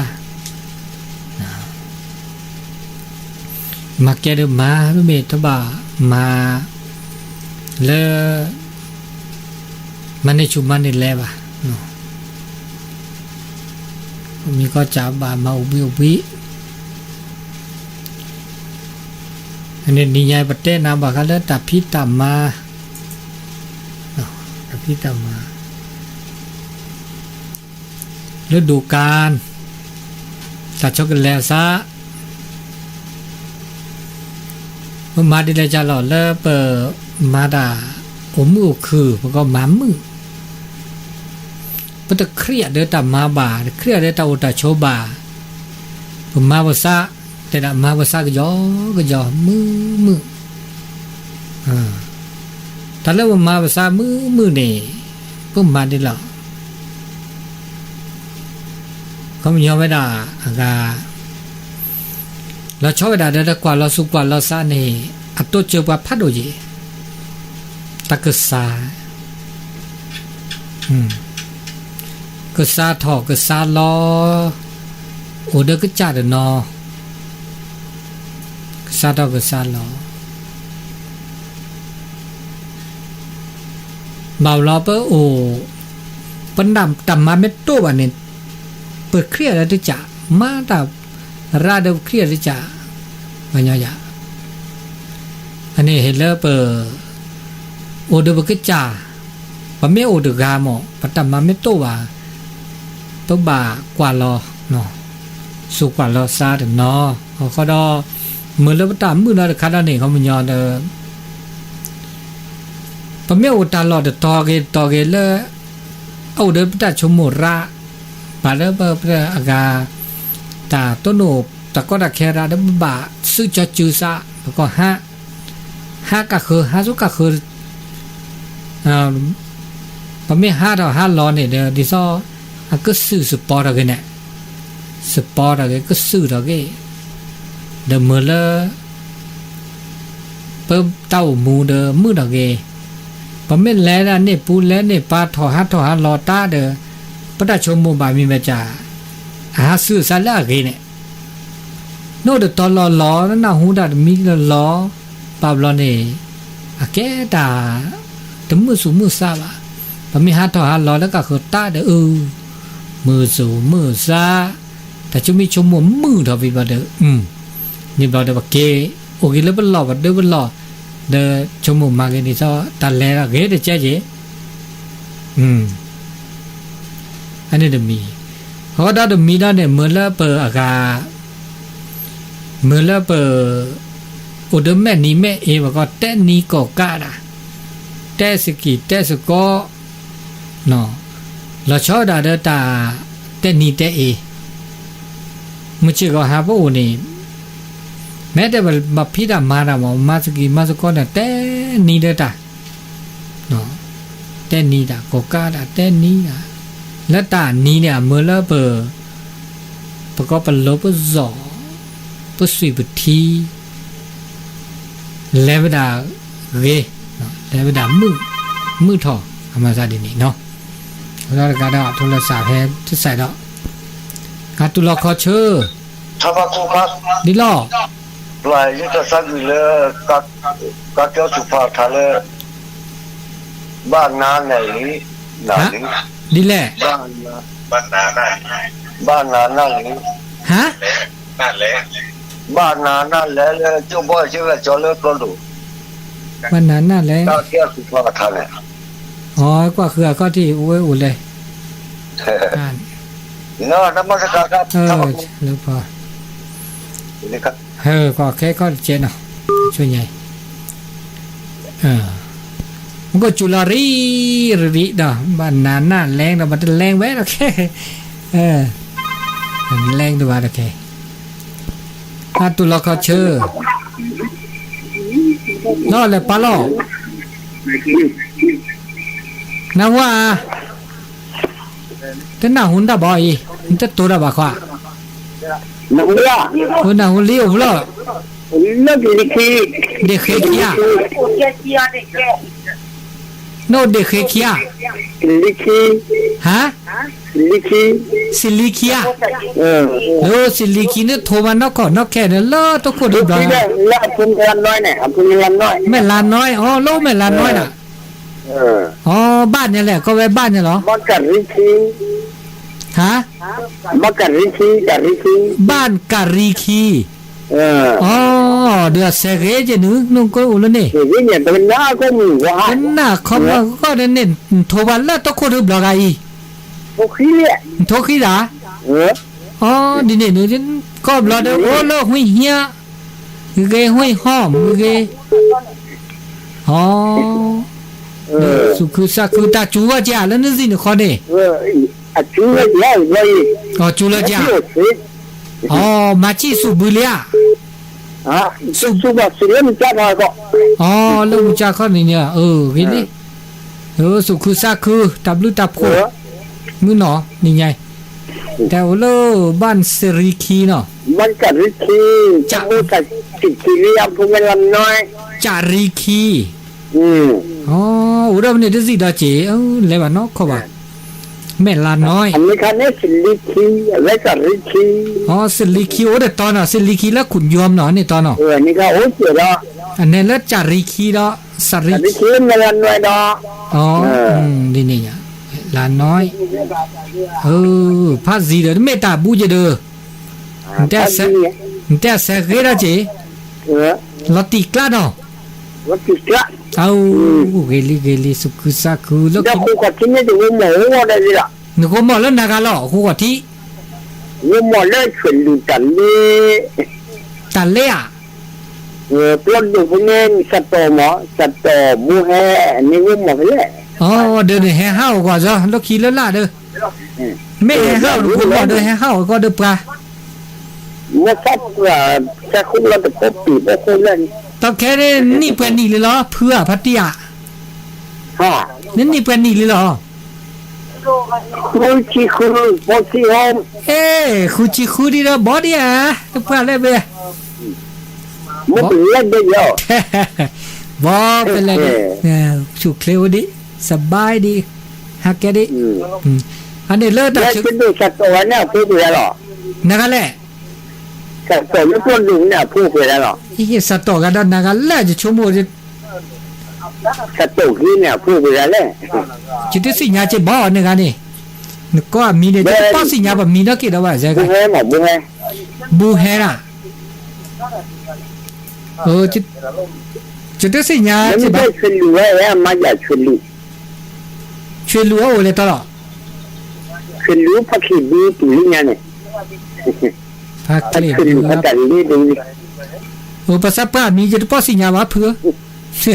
မၤကဲဒီးမၤ, မ့မ့ၢ်တဘၣ်မၤ, လၢ မၤန့ၢ်ဆူၣ်မၤန့ၢ်လဲၤဘၣ်, မ့ၢ်ကီၢ်စးဘၣ်မၤအိၣ်ဘှံးအိၣ်ဘှံး, နံၤညါပတဲနၤဘၣ်ဃးလၢတၢ်ဖံးတၢ်မၤ, တၢ်ဖံးတၢ်မၤ, လၢဒိးကါ တၢ်ဆီတလဲအသး, ပမၤဒ်လဲၣ်ကလီၤ လၢပမၤတၢ်အိၣ်မုာ်အိၣ်ခုၣ် ပကမၤမုာ်, ပတခရံာ်အဒၢတၢ်မၤဘၣ်, တခရံာ်အဒၢတၢ်အိၣ်တၢ်ဆိးဘၣ်, ပမၤပသး, တဲဒၣ်မၤပသးကယီကယီ မုာ်မုာ် တၢ်လၢပမၤပသးမုာ်မုာ်န့ၣ် ပမၤဒ်လဲၣ်. ခီပညီဝဲဒၣ်အဂၤ လီၤဆီဝဲဒၣ်ဒီးတၢ်ကွၢ်လီၤသူၣ်ကွၢ်လီၤသးန့ၣ် အတိစၢၤပှၤဖးဒိၣ်က့ၤ တၢ်ကစၢ် ကစၢ်ထီၣ်ကစၢ်လီၤ အိၣ်ဒီးကစၢ်တနီၤ, ကစၢ်ထီၣ်ကစၢ်လီၤ ဘၣ်ဘျီပအိၣ် ပနၢ်တၢ်မၤမ့ၢ်တအိၣ်ဘၣ်န့ၣ် ပခရံာ်အဒၢတကး, မၤတၢ်ရၤဒီးပခရံာ်အဒၢတကး, ပညီယၤ, အန့ၣ်ဟ့ၣ်လၢပ အိၣ်ဒီးပကစၢ်, ပမ့ၢ်အိၣ်တဂၤမး ပတၢ်မၤမ့ၢ်တအိၣ်ဘၣ် ပဘၣ်ကွၢ်လီၤ သူၣ်ကွၢ်လီၤသးတနီၤ, အဃိဒီး မ့ၢ်လၢပတၢ်မုာ်ဒီးတခါဒီးန့ၣ် ခီပညီဒီး ပမ့ၢ်အိၣ်တၢ်လီၢ်တတီၤဂ့ၤတတီၤဂ့ၤလၢ အအိၣ်ဒီးပတၢ်ဆိကမိၣ်ရၤ ဘၣ်လၢပအဂၤ တၢ်တိၢ်နီၣ်တၢ်ကီတၢ်ခဲရၤဒီး ပဘၣ်စုကၠီစုသး ပကီၢ်ဟါ ဟါကၣ်ဃၢၤ ဟါဆူကၣ်ဃၢၤ ပမ့ၢ်ဟါထီၣ်ဟါလီၤန့ၣ်ဒီး ဒ်သိး အကစုၣ်စပီၤထီၣ်က့ၤန့ၣ်, စပီၤထီၣ်က့ၤ ကစုၣ်ထီၣ်က့ၤ, ဒီးမ့ၢ်လၢ ပတၢ်အိၣ်မူဒီးမုာ်ထီၣ်က့ၤ, ပမ့ၢ်လဲၤဒၣ်န့ၢ်ပူၤလဲၤန့ၢ်ပၤ ထီၣ်ဟါထီၣ်ဟါလီၤတၢ်ဒီး ပတၢ်ဆိကမိၣ်ဘၣ်မံၤဘၣ်စၢ် အဟးစုၣ်အသးလၢအဂ့ၤန့ၣ် နအိၣ်တတီၤလီၤလီၤ နနၢ်ဟူတၢ်တမံၤလီၤလီၤ ဘၣ်ဘျီန့ၣ် အကဲတၢ် တမုာ်သူၣ်မုာ်သးဘၣ်. ပမ့ၢ်ဟးထီၣ်ဟးလီၤလၢကၣ်ဃၢၤတၢ်ဒီး အု မုာ်သူၣ်မုာ်သး, တၢ်ဆိကမိၣ်ဆိကမိၣ်မုာ်ထီၣ်ဘၣ်ဘျီဒီး န့ၣ်ဘျီဒီးပက့ၤ အိၣ်က့ၤလၢပလီၢ်ပဒၢပလီၢ် ဒီးဆိကမိၣ်မၤက့ၤဒ်သိး တၢ်လဲၤဂ့ၤတကဲက့ၤ အန့ၣ်တမံၤ, အဃိဒီးတမံၤဒီးန့ၣ် မ့ၢ်လၢပအဂၤ, မ့ၢ်လၢပ အိၣ်ဒီးမဲာ်နံၤမဲာ်အ့ ပကီးတဲနံၤကီၢ်ကးဒၣ်, တဲသကံၢ်တဲသကီး, လီၤဆီဒၣ်ဒီးတၢ်တဲနံၤတဲအ့, မုၢ်ဆ့ၣ်ဂီၤဟါပအိၣ်န့ၣ်, မ့ၢ်တဲဘၣ်ဖံးတၢ်မၤတၢ်မး မၤသကံၢ်မၤသကီးန့ၣ် တဲနံၤဒီးတၢ် တဲနံၤဒၣ် ကီၢ်ကးဒၣ် တဲနံၤဒၣ်, လၢတၢ်နံၤန့ၣ် အမ့ၢ်လၢပ ပကီးပလီၤပစီၣ် ပသွံၣ်ပထံ လဲၤဝဲဒၣ်ဂ့ၤ, လဲၤဝဲဒၣ်မုာ်, မုာ်ထီၣ် အမၤသးဒ်န့ၣ်နီၤ, လီၤတဂၤဒီး ထိလၢသးဖဲတစဲးဒီး အတူၢ်လီၤခီဆၢ ဒ်လီၤ ပျၢ်ယတၢ်သးကွံာ်လၢ ကါကၠီသူၣ်ဖးထါလၢ ဘၣ်နၤနၤလံ, နၤလံ, ဒ်လဲၣ်, ဘၣ်နၤနၤလံ, ဟါ, ဘၣ်နၤနၤလဲၣ်လၢကၠိဘီၣ်ဆၢဂၤကၠီလၢကျီဒိၣ်, ဘၣ်နၤနၤလဲၣ်, ကါကၠီသူၣ်ဖးထါန့ၣ်, အကွၢ်ဃုာ်အခီၣ်ထံးဝဲအိၣ်လဲၣ်, လၢပှၤ ဟဲကီၢ်ခဲကီၢ်တကဲနီၤ, ဆိညါအံၤ, မ့ၢ်ကစူၤလီၤရံၣ်ရံၣ်ဒီး ဘၣ်နၤနၤလဲၣ်ဒီး ဘၣ်တလဲၣ်ဝဲဒီးခဲ, လဲၣ်တဘၣ်ဒီးခဲ, အတူၢ်လီၤခီဆၢ, လီၤလဲၤပာ်လီၤ, နဝၤ တနၢ်ဟူနတၢ်ဘၣ်အံၤ, နတတိၤတၢ်ဘၣ်ခီဧါ, နဟူလံ, နဟူလံအိၣ်ဖျီၣ်, ဒ့ၣ်ဃ့ခံဧါ, နအိၣ်ဒ့ၣ်ဃ့ခံဧါ, ဟါ, စံးလံခံဧါ, လၢစံးလံခံန့ၣ် ထိးဘၣ်နီၢ်ခီၣ်နီၢ်ခဲန့ၣ် လၢတခိၣ်ဒံးဘျီ, မဲၢ်လါနီၢ်, အိၣ်လၢမဲၢ်လါနီၢ်ဒၣ် အီ ဘၣ်ညါလဲၣ် ကီၢ်ဝဲဘၣ်ညါလီၤ, ဟါ, ဘၣ်ကရံခံ, အီ ဒီးအစဲးဂ့ၤက့နုာ် နကအိၣ်လၢန့ၣ်, ကနၣ်ခီမီကီၢ်န့ၣ်န့ၣ် ထိးဘၣ်လၢတခိၣ်ဒံးဘျီဂၤအံၤ, ထိၣ်ဃံလံ, ထိၣ်ဃံသး, အီ ဒ်န့ၣ် ကီၢ်ဘျီဒီး အိၣ်လၢ ဝ့ၢ်ဟံၣ် ဂ့ၤ ဝ့ၢ်ဟီၣ်မုၢ်ဂ့ၤ, အီ သူၣ်ခုသးခု တၢ်စူၤဝဲကဲလၢနစံၣ်နခီန့ၣ်, အီ စူၤလၢကဲ, မၤစံၣ်သူၣ်ဘုလံဧါ, အီ လၢမုၢ်ကၢ်ခီန့ၣ်န့ၣ်, ဂ့ၤလံ, သူၣ်ခုသးခု တၢ်ဘျုးတၢ်ဖှိၣ် မုၢ်နီၢ်နံၤညါ, တၢ်အိၣ်လၢ ဘၣ်စရံခံနီၤ, ဘၣ်စရံခံ, ကၠရံခံ, အိၣ်ဒီးမနုၤတစံၣ်ဒီးက့ၤ, လဲၤဘၣ်နီၢ်ခီဘၣ်, မဲၢ်လါနီၢ်, အမ့ၢ်ခါန့ၣ် စလံခံ, အဝဲစရံခံ, အီ စလံခံအိၣ်ဒီးတီနီၤ, စလံခံလၢ ခုၣ်ယွမ်နီၤန့ၣ်တီနီၤ, အန့ၣ်လၢကၠရံခံဒီး စရံခံ, မဲၢ်လါနီၢ်ဒီး, အီ ဒ်န့ၣ်ညါ, လါနီၢ်, ဖးစံၤဒီး တမ့ၢ်တၢ်ဘူးက့ၤဒီး, နတဲအစဲးဂ့ၤဒီးက့ၤ, လီၤတံၢ်ကျါနီၤ, အဂ့ၤလံ ဂ့ၤလံ သူၣ်ခုသးခုလၢ, နဂီၢ်မီၢ်လၢနၤဂၤလီၤ အဃိဂီၢ်ထံး, ဂီၢ်မီၢ်လၢ ဆွဲၣ်လူၣ်တၢ်လ့, တၢ်လ့ဧါ, ပျီဒိၣ်ဖဲန့ၣ် စးတီၢ်မး စးတီၢ်ဘိဟဲ, န့ၣ်ဂီၢ်မီၢ်ဖဲလဲၣ်, အီ ဒီးန့ၣ်ဟဲဟးအိၣ်ကွၢ်စီ လၢခံလၢလာ်ဒီး, မ့ၢ်ဟဲဟးအိၣ်တဂီၢ်မီၢ်ဒီး ဟဲဟးအိၣ်ကီဒီးပှၤ မ့ၢ်သးပှၢ်, သးဃိလီၤတဖိပံၤဖိဃိလၢ်န့ၣ်, တၢ်ခဲန့ၣ်နံၣ်ပှဲၤနံၣ်လံလီၤ ဖုဧါ ဖါတံၢ်ဧါ, နနံၣ်ပှဲၤနံၣ်လံလီၤ, ဃုဆံဃု, ဘီဆံဟီ, ဃုဆံဃုဒံးဒီး ဘီဒံးဧါ, တပှၢ်လၢဘၣ်, ဘီပလဲၣ်ဒ်, ဘီပလဲၣ်ဒ်, ဆူၣ်ချ့ဝဲဒံး, စဘါဒံး, ဟးကဲဒံး, အန့ၣ်လၢတၢ်ဆၢ, နဂၤလဲၣ် စးတီၢ်ဂၤဒီးနဂၤလဲၣ်, ယဆိကမိၣ်, ယတသ့ၣ်ညါက့ၤဘၣ်အီၤန့ၣ်ဂၤန့ၣ်, နကိးအမံၤန့ၣ် ယတပီၢ်သ့ၣ်ညါပမံၤနီတက့ၢ်ဒီးဘၣ်, ဘူးဟဲဒၣ်, ယတသ့ၣ်ညါ, ဆွေလူးအအိၣ်လဲၣ်တီလီၤ, ဆွေလူးဖးချ့ဘုပူၤလံညါန့ၣ်, ဖးချ့ဘု, ပသးပှၢ်အမံၤ ယတပီၢ်သ့ၣ်ညါဘၣ်ဖုဧၢ,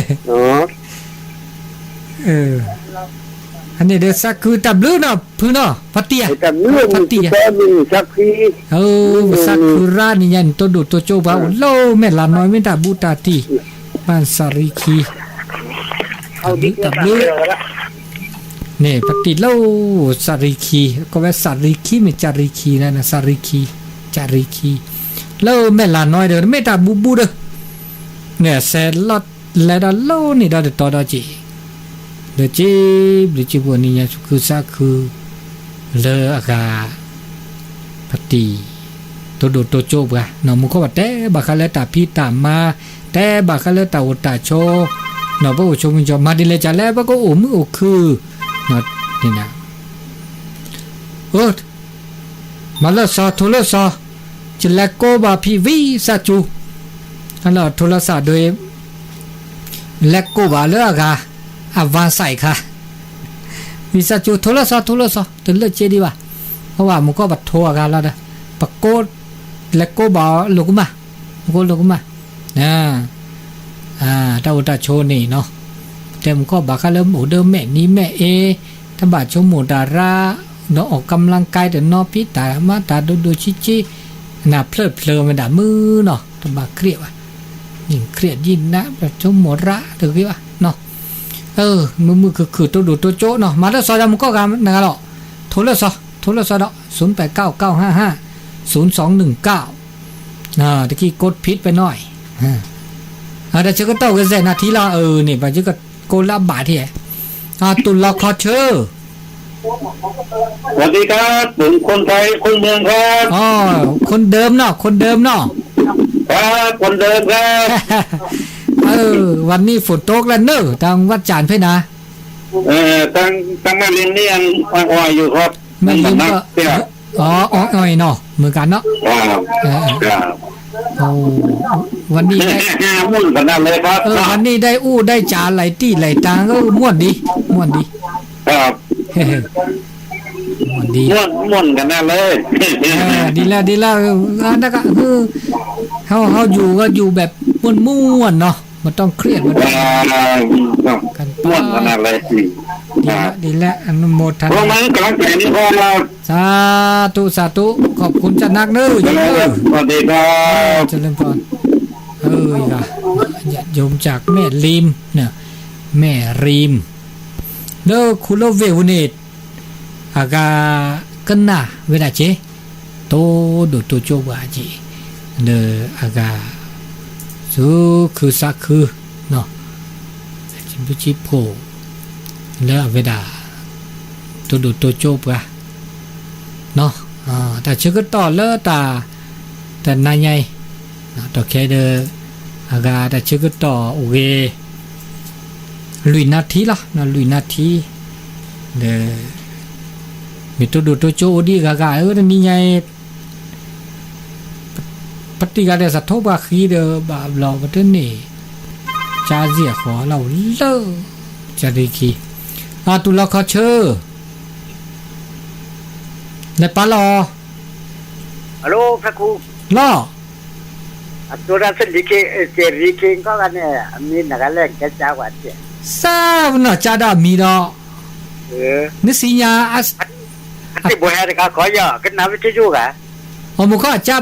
အန့ၣ်ဒီးသးခုတၢ်ဘျုးနီၤဖုနီၤ ဖါတံၢ်ဧါ, ဖါတံၢ်ဧါ, ပသးခုရၣ်နံၤညါန့ၣ် တိၢ်ဒိၣ်တိၢ်ကၠိပှၤအိၣ်လၢမဲာ်လါနီၢ် မ့ၢ်တၢ်ဘူးတၢ်တံၢ်, ဘၣ်စရံခံ, တၢ်ဘျုး, န့ၣ် ပတံၢ်လၢစရံခံ ကီၢ်ဝဲစရံခံ မ့ၢ်စရံခံ, စရံခံ, စရံခံ, လၢမဲာ်လါနီၢ်ဒီး မ့ၢ်တၢ်ဘူးဘူးဒီး, န့ၣ် အစဲးလီၤလဲၤဒီးလီၤန့ၢ်ဒီးတတီဒီးက့ၤ, ဒီးက့ၤဘျုးက့ၤပှၤနံၤညါ သူၣ်ခုသးခု လၢအဂၤ ပတံၢ် တိၢ်ဒိၣ်တိၢ်ကၠိပှၤ, နီၢ်မူခိၣ်ဘၣ်တဲဘၣ်ဃးလၢတၢ်ဖံးတၢ်မၤ, တဲဘၣ်ဃးလၢတၢ်အိၣ်တၢ်ဆိး, နီၢ်ပအိၣ်ဆိးမုၢ်ကၠီ မၤဒ်လဲၣ်ကလဲၣ် ပကအိၣ်မုာ်အိၣ်ခုၣ်, န့ၣ်, မၤလၢစီၤ ထိလၢစီၤ, ယလဲၤကိးဘၣ်ဖံးဝံသးစူၤ, ထိလၢစီၤဒိး လဲၤကိးဘၣ်လၢအဂၤ, အဝါစဲးခါ, ဝံသးစူၤ ထိလၢစီၤ ထိလၢစီၤ တလၢက့ဒံးဘၣ်, အဝဲမူခိၣ်ပထိအဂၤလီၤဒီး, ပကိး, လဲၤကိးဘၣ်လိာ်ကမၣ်, မူခိၣ်လိာ်ကမၣ်, တၢ်အိၣ်တၢ်ဆိးန့ၣ်နီၤ, တဲမူခိၣ်ဘၣ်ဃးလၢအိၣ်ဒီးမဲာ်နံၤမဲာ်အ့, တဘၣ်ဆိကမိၣ်တၢ်ရၣ်, ဒီးအီၣ်ကမျၢၢ်ကဲတနီၤဖံးတၢ်မၤတၢ်ဒိၣ်ဒိၣ်ဆံးဆံး, နၢ်ဖျၢၣ်ဖျၢၣ်မ့ၢ်ဒၣ်မုၢ်နီၤ တဘၣ်ကြၢးဘၣ်, ကြၢးဒ်နၢ်ဆိကမိၣ်ရၣ်တဂ့ၤဘၣ်နီၤ, မုာ်မုာ်ခုၣ်ခုၣ် တိၢ်ဒိၣ်တိၢ်ကၠိနီၤ, မၤလၢစီၤယၤမူခိၣ်ဂၤနဂၤလီၤ, ထိလၢစီၤ ထိလၢစီၤဒီး သုနပၢၢ်ကၠၢ်ကၠၢ်ဟၣ်ဟၣ် သုနစီနုၢ်ကၠၢ်, တကံၢ်ကိးဖံးပဲနီၤ, ဒီးဆၢကတီၢ်ဝဲစဲးနၢ်ထံလီၤ, အန့ၣ် ပှၤကကိးလၢအဘၣ်ထံၣ်, တူၢ်လီၤခီဆၢ สวัสดีครับ ผมคนไทย คนเมืองครับ คนเดิมเนาะ คนเดิมเนาะ ครับ คนเดิมครับ วันนี้ฝนตกแล้วเนอะ ทางวัดจันทร์เพชรนะ เอ่อ ทาง ทางแม่ริมนี่ยังอ่อยๆอยู่ครับ แม่ริมก็ มันหนักเสีย อ๋อ อ่อยๆเนาะ เหมือนกันเนาะ ครับ เออ ครับ โอ้ วันนี้ได้ ม่วนขนาดเลยครับ เออ วันนี้ได้อู้ได้จ๋าหลายตี้หลายตาง เออ ม่วนดี ม่วนดี ครับ မွၢ်ဒ်, မွၢ်ကနၣ်လၢ, ဒ်လဲၣ်ဒ်လဲၣ်, ဟ ဟ ဟ ဟ ယူၢ်ဂီၢ်ယူၢ်ဘဲးမူၢ်မူၢ်နီၤ, မ့ၢ်တီၢ်ခရံာ်မ့ၢ်, မွၢ်ကနၣ်လၢ, ဒ်လဲၣ်ဒ်လဲၣ်, အနုโมทนา, สาธุ สาธุ ขอบคุณ จานัก เนอะ เจริญพร เออ ญาติโยมจากแม่ริมนะ แม่ริม လၢခူလၢဝ့ၢ်ပူၤန့ၣ် အဂၤကနၣ်ဝဲဒၣ်က့ၤ တိၢ်ဒိၣ်တိၢ်ကၠိပှၤက့ၤ လၢအဂၤ သူၣ်ခုသးခု ဘုကံဖိ လၢအဝဲဒၣ် တိၢ်ဒိၣ်တိၢ်ကၠိပှၤ တၢ်ဆၢကတီၢ်လၢတၢ်တနၤညါအံၤ ဒီးခဲဒီး အဂၤတၢ်ဆၢကတီၢ်အိၣ်ဂ့ၤ လွံၢ်နၣ်ထံလီၤ, လွံၢ်နၣ်ထံ ဒီး မ့ၢ်တိၢ်ဒိၣ်တိၢ်ကၠိအိၣ်ဒံးအဂၤဂၤဧၢ တနံၤညါအံၤ ပတံၢ်ဂၤဒဲးစးထိပှၤဃံဒီး ဘၣ်ဘျီပတန့ၢ် ကၠါစ့ၢ်အဃီလီၤလၢ ကၠါဒံခံ အတူၢ်လီၤခီဆၢ လဲၤပာ်လီၤ Hello ဖဲခူ လီၤ အတိဒၣ်သလံၤက့ၤ က့ၤရံက့ၤကီၢ်ဂၤန့ၣ် အမံၤနကလဲၣ်ကဲကၠါဝဲတ့ၢ် စၢ်ပနီၢ်ကၠါဒၣ်အမံၤဒီး နစံညါ အတ့ၢ်ဘိဟဲတခါခီယီၤ ကနၣ်ဝဲထံယိၣ်ဂၤ အမိၢ်ခီအကၠါ